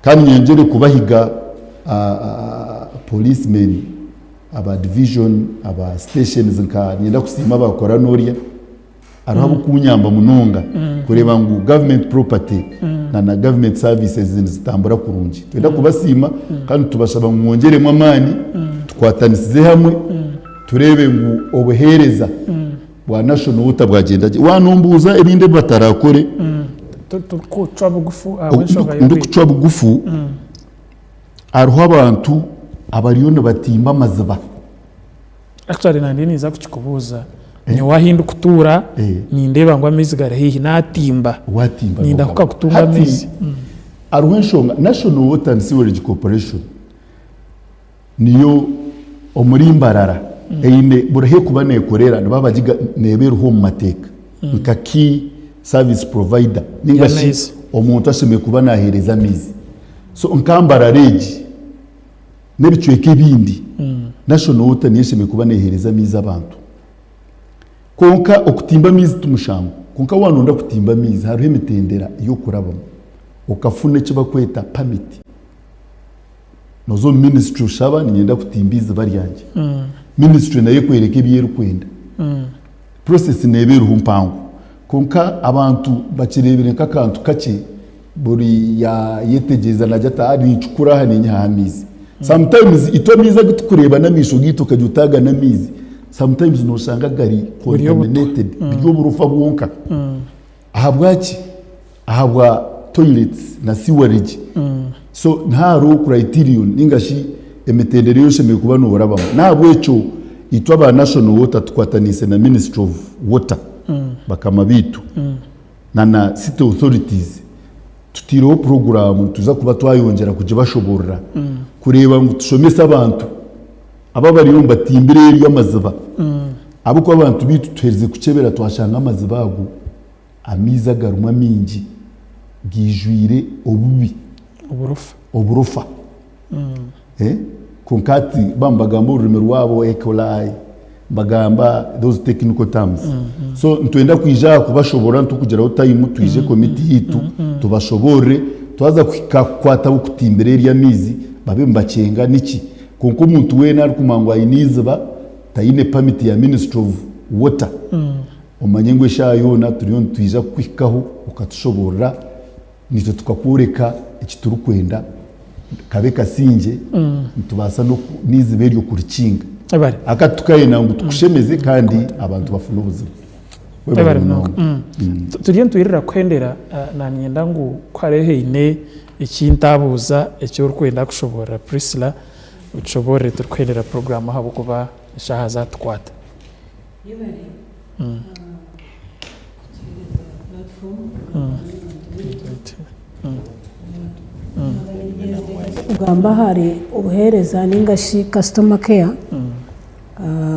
Kandi nyongyere kubahiga policemen aba division, aba stations nka niinyenda kusiima abakora n'orya. Hariho abarikunyamba munonga kureeba ngu government property na na government services nizitambura kurungi. Nitwenda kubasiima kandi nitubashaba ngu mwongyeremu amaani tukwatanisize hamwe tureebe ngu obuheereza bwa National Water bwagyenda gye. Wanombuuza ebindi ebi batarakore, Turikucwa bugufu ahabw'enshonga y'obwire. Ndikucwa bugufu, hariho abantu abariyo nibatimba amaziba. Actually nanye ninza kukikubuuza nyowe ahi ndikutuura nindeeba ngu amaizi gari haihi natimba Watimba nindahuka nogaba. kutunga Hati amaizi. hariho enshonga National Water and Sewerage Corporation niyo omuri Mbarara eine buri ahu erikuba neekorera nibaba bagiga neeba eriho omu mateeka nka key service provider ninga shi Y'amaizi. omuntu ashemereire kuba naaheereza amaizi. So nka Mbarara egi n'ebicweka ebindi, National Water niyo eshemereire kuba neeheereza amaizi abantu. Kwonka okutimba amaizi ti mushango, kwonka waaba nooyenda kutimba amaizi hariho emitendera y'okurabamu okafuna eki barikweta pamiti. Nooza omu minisitule oshaba niinyenda kutimba eiziba ryangye, minisitule nayo ekworeka ebi erikwenda. Process neeba eriho mpango kwonka abantu bakireebire nk'akantu kakye buri yayetegyereza naagira ati aha nincukura aha ninyihaho amaizi. Sometimes itwe amaizi agu turikureeba n'amaisho gaitu okagira oti aga n'amaizi sometimes noshanga gari contaminated buri oburofa bwonka. Ahabwaki? Ahabwa toilets na sewerage. So nihariho criterion ninga shi emitendera ei oshemereire kuba norabamu. Nahabwekyo itwe aba National Water tukwataniise na Ministry of Water bakama baitu na na city authorities tutaireho puroguraamu nituza kuba twayongyera kugibashoborora kureeba ngu tushomese abantu aba abariyo nibatimbira eryo amaziba ahabw'okuba abantu baitu tuherize kukyebera twashanga amaziba ago Amaizi agarimu amaingi gaijwire obubi, Oburofa. oburofa. Kwonka hati baba nibagamba orurimi rwabo E. coli, nibagamba those technical terms. So nitwenda kwija aha kubashoboorora nitukugiraho time twije committee yaitu tubashoboorore, twaza kuhika kukwata ab'okutimbira eryo amaizi babe nibakyenga niki. Kwonka omuntu weena arikumanya ngu aine eiziba taine permit ya ministry of water, Omanye ngu eshaaha yoona turiyo nitwija kukuhikaho okatushoboorora, naitwe tukakworeka eki turikwenda kabe kasingye, nitubaasa n'eiziba eryo kurikinga. Aka tukayenda ngu tukushemeze kandi abantu bafune obuzima. Webale munonga. Turiyo nitwirira kuhendera, nanyenda ngu ku hariho haine eki ntabuuza eki orikwenda kushoboorora Priscilla, otushoboorore turikuhendera puroguraamu ahabw'okuba eshaaha zatukwata. Yebare kutuheereza platform kugamba n'abantu baitu. Kugamba ahari obuheereza ninga shi customer care,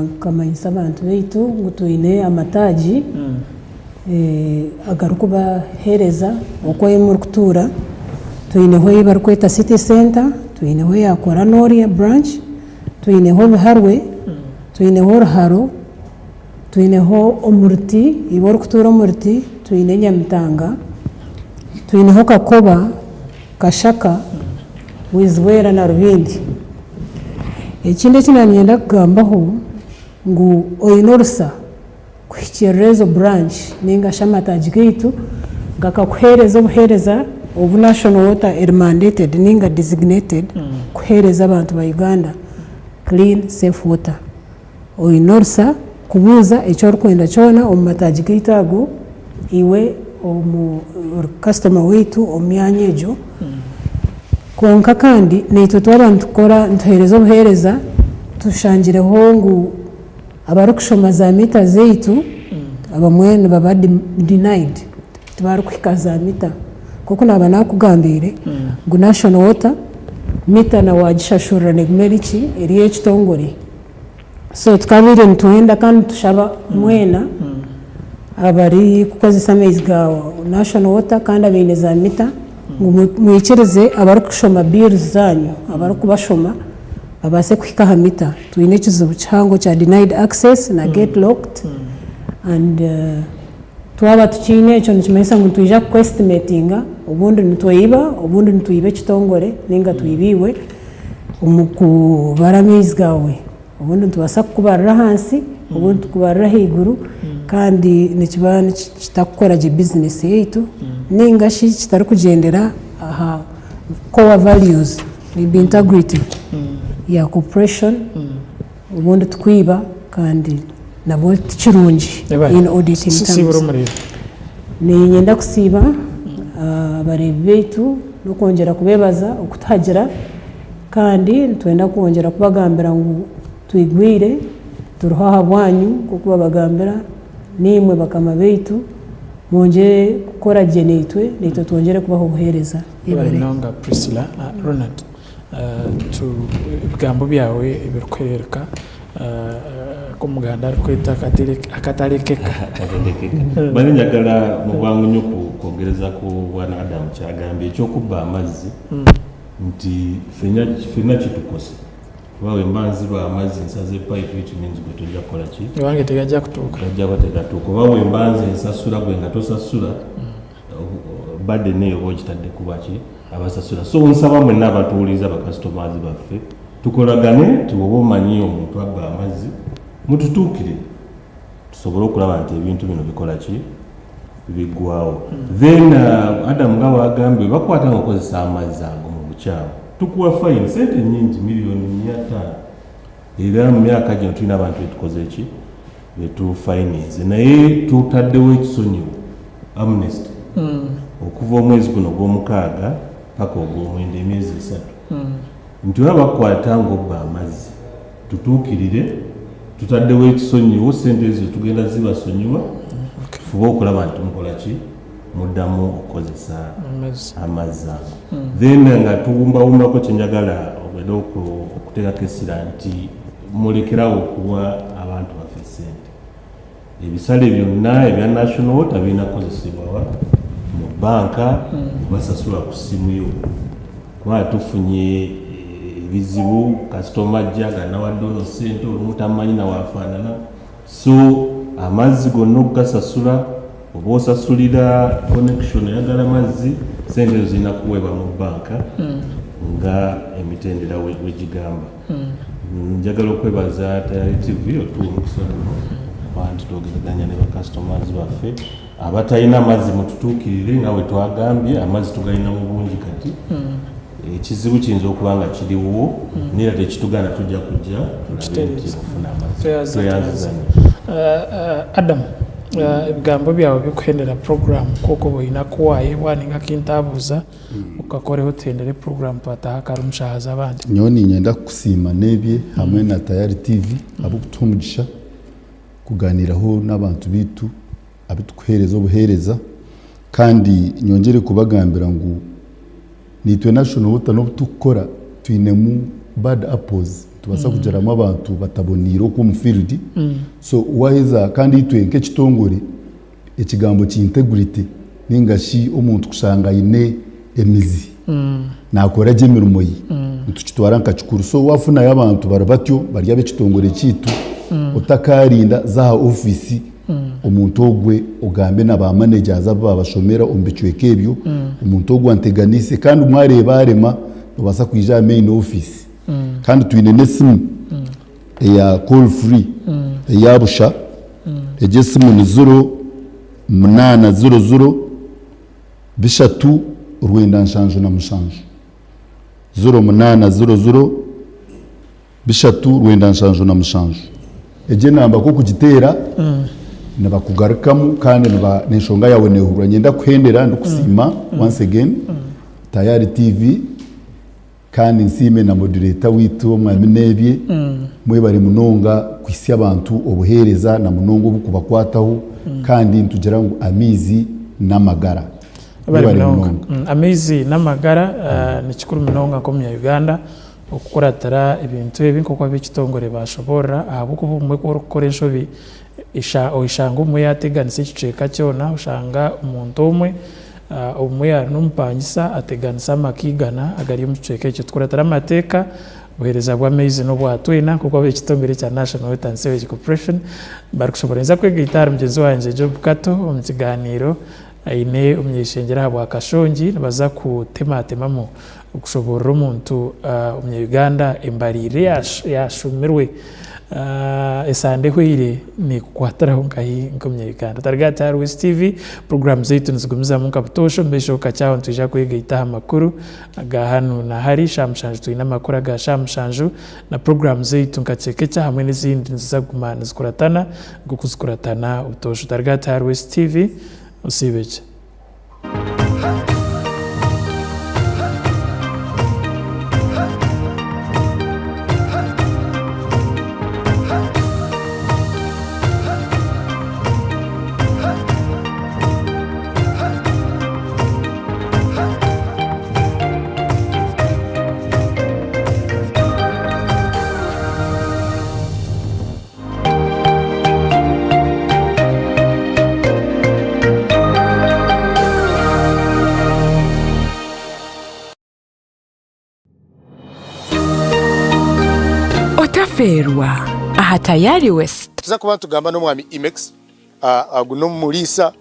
nkamanyisa abantu baitu ngu twine amataagi agarikubaheereza oku ahu murikutuura. Twineho ei barikweta City Centre, twineho eya Koranoria branch, twineho Biharwe, twineho Ruharo, Twineho omuruti, iwe orikutuura omuruti, twine Nyamitanga, twineho Kakoba, Kashaka, Bwizibwera na Rubindi. Ekindi eki naaba niinyenda kugambaho ngu oine orusa kuhikiirira ezo branch ninga shi amataagi gaitu gakakuheereza obuheereza obu National Water eri mandated ninga designated kuheereza abantu ba Uganda, clean safe water. Oine orusa kubuuza eki orikwenda kyona omu mataagi gaitu ago, iwe ori kasitoma waitu omu myanya egyo. Kwonka kandi naitwe twaba nitukora nituheereza obuheereza, tushangireho ngu abarikushoma za mita zaitu abamwe nibaba denied, tibarikuhika za mita. Nk'oku naaba naakugambiire ngu National Water mita na waagishashurira neeguma eri ki? Eri ey'ekitongore. So tukabaire nitwenda kandi nitushaba mwena abarikukozesa amaizi ga National Water kandi abaine za mita ngu mwikirize abarikushoma bills zanyu, abarikubashoma babaase kuhika aha mita. Twine ekizibu kihango kya denied access na gate locked and twaba tukiine ekyo nikimanyisa ngu nitwija kuku estimatinga obundi nitweiba, obundi nitwiba ekitongore ninga twiba iwe. Omu kubara amaizi gaawe, obundi nitubaasa kukubarira ahansi, obundi tukubarire ahaiguru kandi nikiba kitarikukora gye bizinesi yaitu ninga shi kitarikugyendera aha core values integrity ya cooperation, obundi tukwiba kandi nabwo tikirungi in auditing terms. Niinyenda kusiiba abareebi baitu n'okwongyera kubeebaza okutuhagira kandi nitwenda kwongyera kubagambira ngu twigwire, turiho ahabwanyu nk'oku babagambira, naimwe bakama baitu mwongyere kukora gye naitwe, naitwe twongyere kubaha obuheereza. Webale munonga Priscilla. Ronald, ebigambo byawe ebirikuhereruka aku omuganda arikweta akatarekeka. Mbaire njagala mubwangu nyo kwongereza ku bwana Adam kyagambye ekyokubba amazzi nti ffena kitukosa kuba bwemba nziba amazzi nsaze pipe which means gwe tojja kukola ki? Ewange tegajja kutuuka. Gajja kuba tegatuuka oba bwemba nze nsasula gwe nga tosasula burden eyo oba ogitadde ku baki? Abasasula. So nsaba mwenna abatuwuliriza ba customers baffe tukolagane nti bwoba omanyi omuntu abba amazzi mututuukirire tusobole okulaba nti ebintu bino bikola ki? Biggwawo. Then Adam nga bwagambye bwebakukwata nga okozesa amazzi ago mu bukyamu tukuwa fine sente nyingi million 500 era mu myaka gino tulina abantu betukoze ki? Betufayininze naye tutaddewo ekisonyiwo, amnesty, okuva omwezi guno ogwomukaaga paka ogwomwenda emyezi esatu nti oba bakukwata ng'obba amazzi tutuukirire tutaddewo ekisonyiwo ssente ezo tugenda zibasonyiwa tufube okulaba nti mukola ki muddamu okukozesa amazzi ago then nga tuwumbawumbako kyenjagala era okuteekako essira nti Mulekerawo okuwa abantu baffe sente. Ebisale byonna ebya National Water birina kukozesebwa wa? Mu bbanka oba sasula ku ssimu yo. Kubanga tufunye ebizibu, kasitoma ajja nga nawadde ono ssente olumu tamanyi na wafaanana. So amazzi gonna okugasasula oba osasulira connection oyagala mazzi, ssente ezo zirina kuweebwa mu bbanka nga emitendera wegigamba. Njagala okwebaza Tayari TV otuwa omukisa guno okuba nti twogeraganya ne ba customers baffe abatalina mazzi mututuukirire nga bwe twagambye amazzi tugalina mu bungi kati ekizibu kiyinza okuba nga kiriwo naye era tekitugaana tujja kujja tulabe nti ofuna amazzi. Tweyanziza nnyo. Adam, ebigambo byawe bikuhendera program kwonka oba oyine aku waayebwa ninga aku ntaabuuza. Okakoreho tuhendere puroguraamu twataaha akari omu shaaha z'abandi. Nyowe niinyenda kukusiima Nebye hamwe na Tayari TV ahabw'okutuha omugisha kugaaniiraho n'abantu baitu abu turikuheereza obuheereza kandi nyongyere kubagambira ngu. Naitwe National Water n'obu turikukora twinemu bad apples, nitubaasa kugiramu abantu bataboneire okwo omu field, so waaheza kandi itwe nk'ekitongore ekigambo ki integrity ninga shi omuntu kushanga aine emizi naakora gye emirimo ye nitukitwara nka kikuru. So waafunayo abantu bari batyo bari ab'ekitongore kyaitu otakaarinda za aha ofiisi omuntu ogwe ogambe na ba managers abu baabashomera omu bicweka ebyo omuntu ogwo anteganiise kandi mwareeba arema noobaasa kwija aha main office kandi twine n'esimu eya call free eya busha egyo esimu ni ziro munaana ziro ziro bishatu rwenda 77 0800 bishatu 97. Egyo enamba ku okugiteera nibakugarukamu kandi n'enshonga yaawe neehurwa. Niinyenda kuhendera ndikusiima once again Tayari TV kandi nsiime na moderator waitu Omwami Nebye. Mwebare munonga kuhitsya abantu obuheereza na munonga obukubakwataho kandi nitugira ngu amaizi n'amagara. Mwebare Mwebare munonga. munonga. Amaizi n'amagara ni kikuru munonga nk'omunya Uganda okukuratira ebintu ebi nk'oku ab'ekitongore baashoboorora ahabw'okuba obumwe ku orikukora enshobi oshanga obumwe yaateganisa ekicweka kyona, oshanga omuntu omwe obumwe ari n'omupangisa ateganisa amaka igana agari omu kicweka ekyo. Tukuratire amateeka, obuheereza bw'amaizi n'obwa twena nk'oku ab'ekitongore ekya National Water and Sewage Corporation barikushoboorora. Ninza kwegaita ahari mugyenzi wangye Job Kato omu kigaaniiro aine omuny'eishengyero ahabwa Kashongi nibaza kutematemamu Okushoboorora omuntu omunya Uganda embaririra eyashomirwe esande ehweire nekukwatiraho nkahi nk'omunya Uganda. Tariga ati ahari West TV, puroguraamu zaitu nizigumizamu nka butoosha, omu maisho kakye aho nitwija kwegaita aha makuru aga hanu na hari, shaaha mushanju twine amakuru aga shaaha mushanju na puroguraamu zaitu nka Kyekekya hamwe n'ezindi niziza kuguma nizikuratana nk'oku zikuratana butoosha. Tariga ati ahari West TV, osiibe gye. Otafeerwa aha Tayari West. Tuza kuba nitugamba n'omwami Imex, ogu n'omuriisa,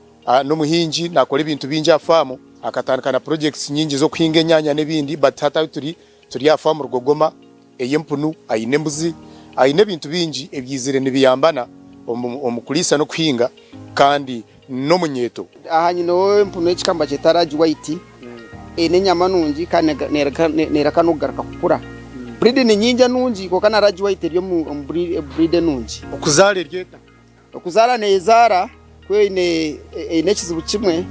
n'omuhingi, nakora ebintu bingi aha faamu, akatandika na projects nyingi z'okuhinga enyanya n'ebindi but hati ahu turi, turi aha faamu Rugogoma ey'empunu, aine embuzi, aine ebintu bingi ebyizire nibiyambana omu kuriisa n'okuhinga kandi n'omunyeeto. Aha nyineho empunu y'ekika nibakyeta large white, eine enyama nungi kandi nereka n'okugaruka kukura. Breed ni nyingi enungi kwonka na large white eri omu breed enungi. Okuzaara eri eta? Okuzaara neezaara ku eine eine ekizibu kimwe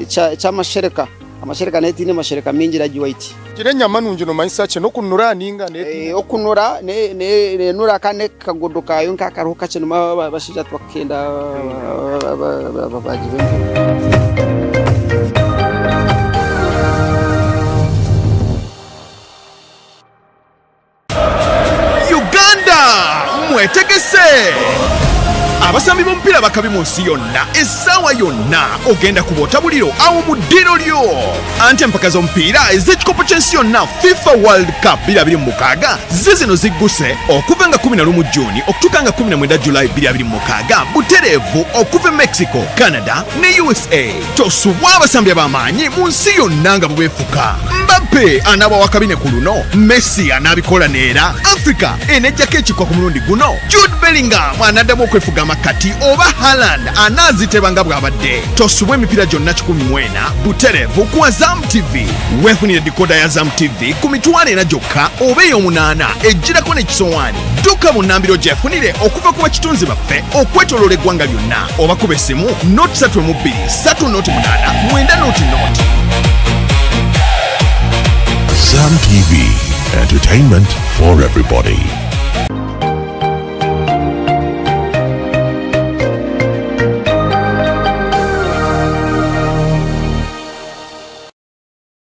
eky'amashereka. Amashereka neyo teine mashereka maingi large white. Gira enyama nungi nomanyisa ki? N'okunura ninga netinda? Okunura nenura kandi n'akagodo kayo nka kariho kakye nimwo abashaija tibakukenda ababaagi b'empunu. Uganda mwetegese! Abasambi b'omupiira bakabi mu nsi yonna essaawa yonna ogenda kuba otabuliro awo mu ddiiro lyo. Anti empaka z'omupiira ez'ekikopo ky'ensi yonna FIFA World Cup 2026 ziizino zigguse okuva nga 11 June okutuuka nga 19 July 2026 butereevu okuva e Mexico, Canada ne usa. Tosubwa abasambi ab'amaanyi mu nsi yonna nga bubeefuka. Mbappe anaaba wa kabine ku luno? Messi anaabikola neera? Africa eneggyako ekikwa ku mulundi guno? Jude Bellingham anaddamu okwefuga amakkati oba Haaland anaaziteba nga bw'abadde? Tosubwa emipiira gyonna 140 butereevu ku Azam TV. Weefunire dikoda ya Azam TV ku 40,000 gyokka oba ey'omunaana ejjirako n'ekisowaani. Dduka bunnambiro ogyefunire okuva ku bakitunzi baffe okwetoloola eggwanga lyonna. Oba kuba essimu noti 32 3 noti 8 9 noti noti. Zam TV, entertainment for everybody.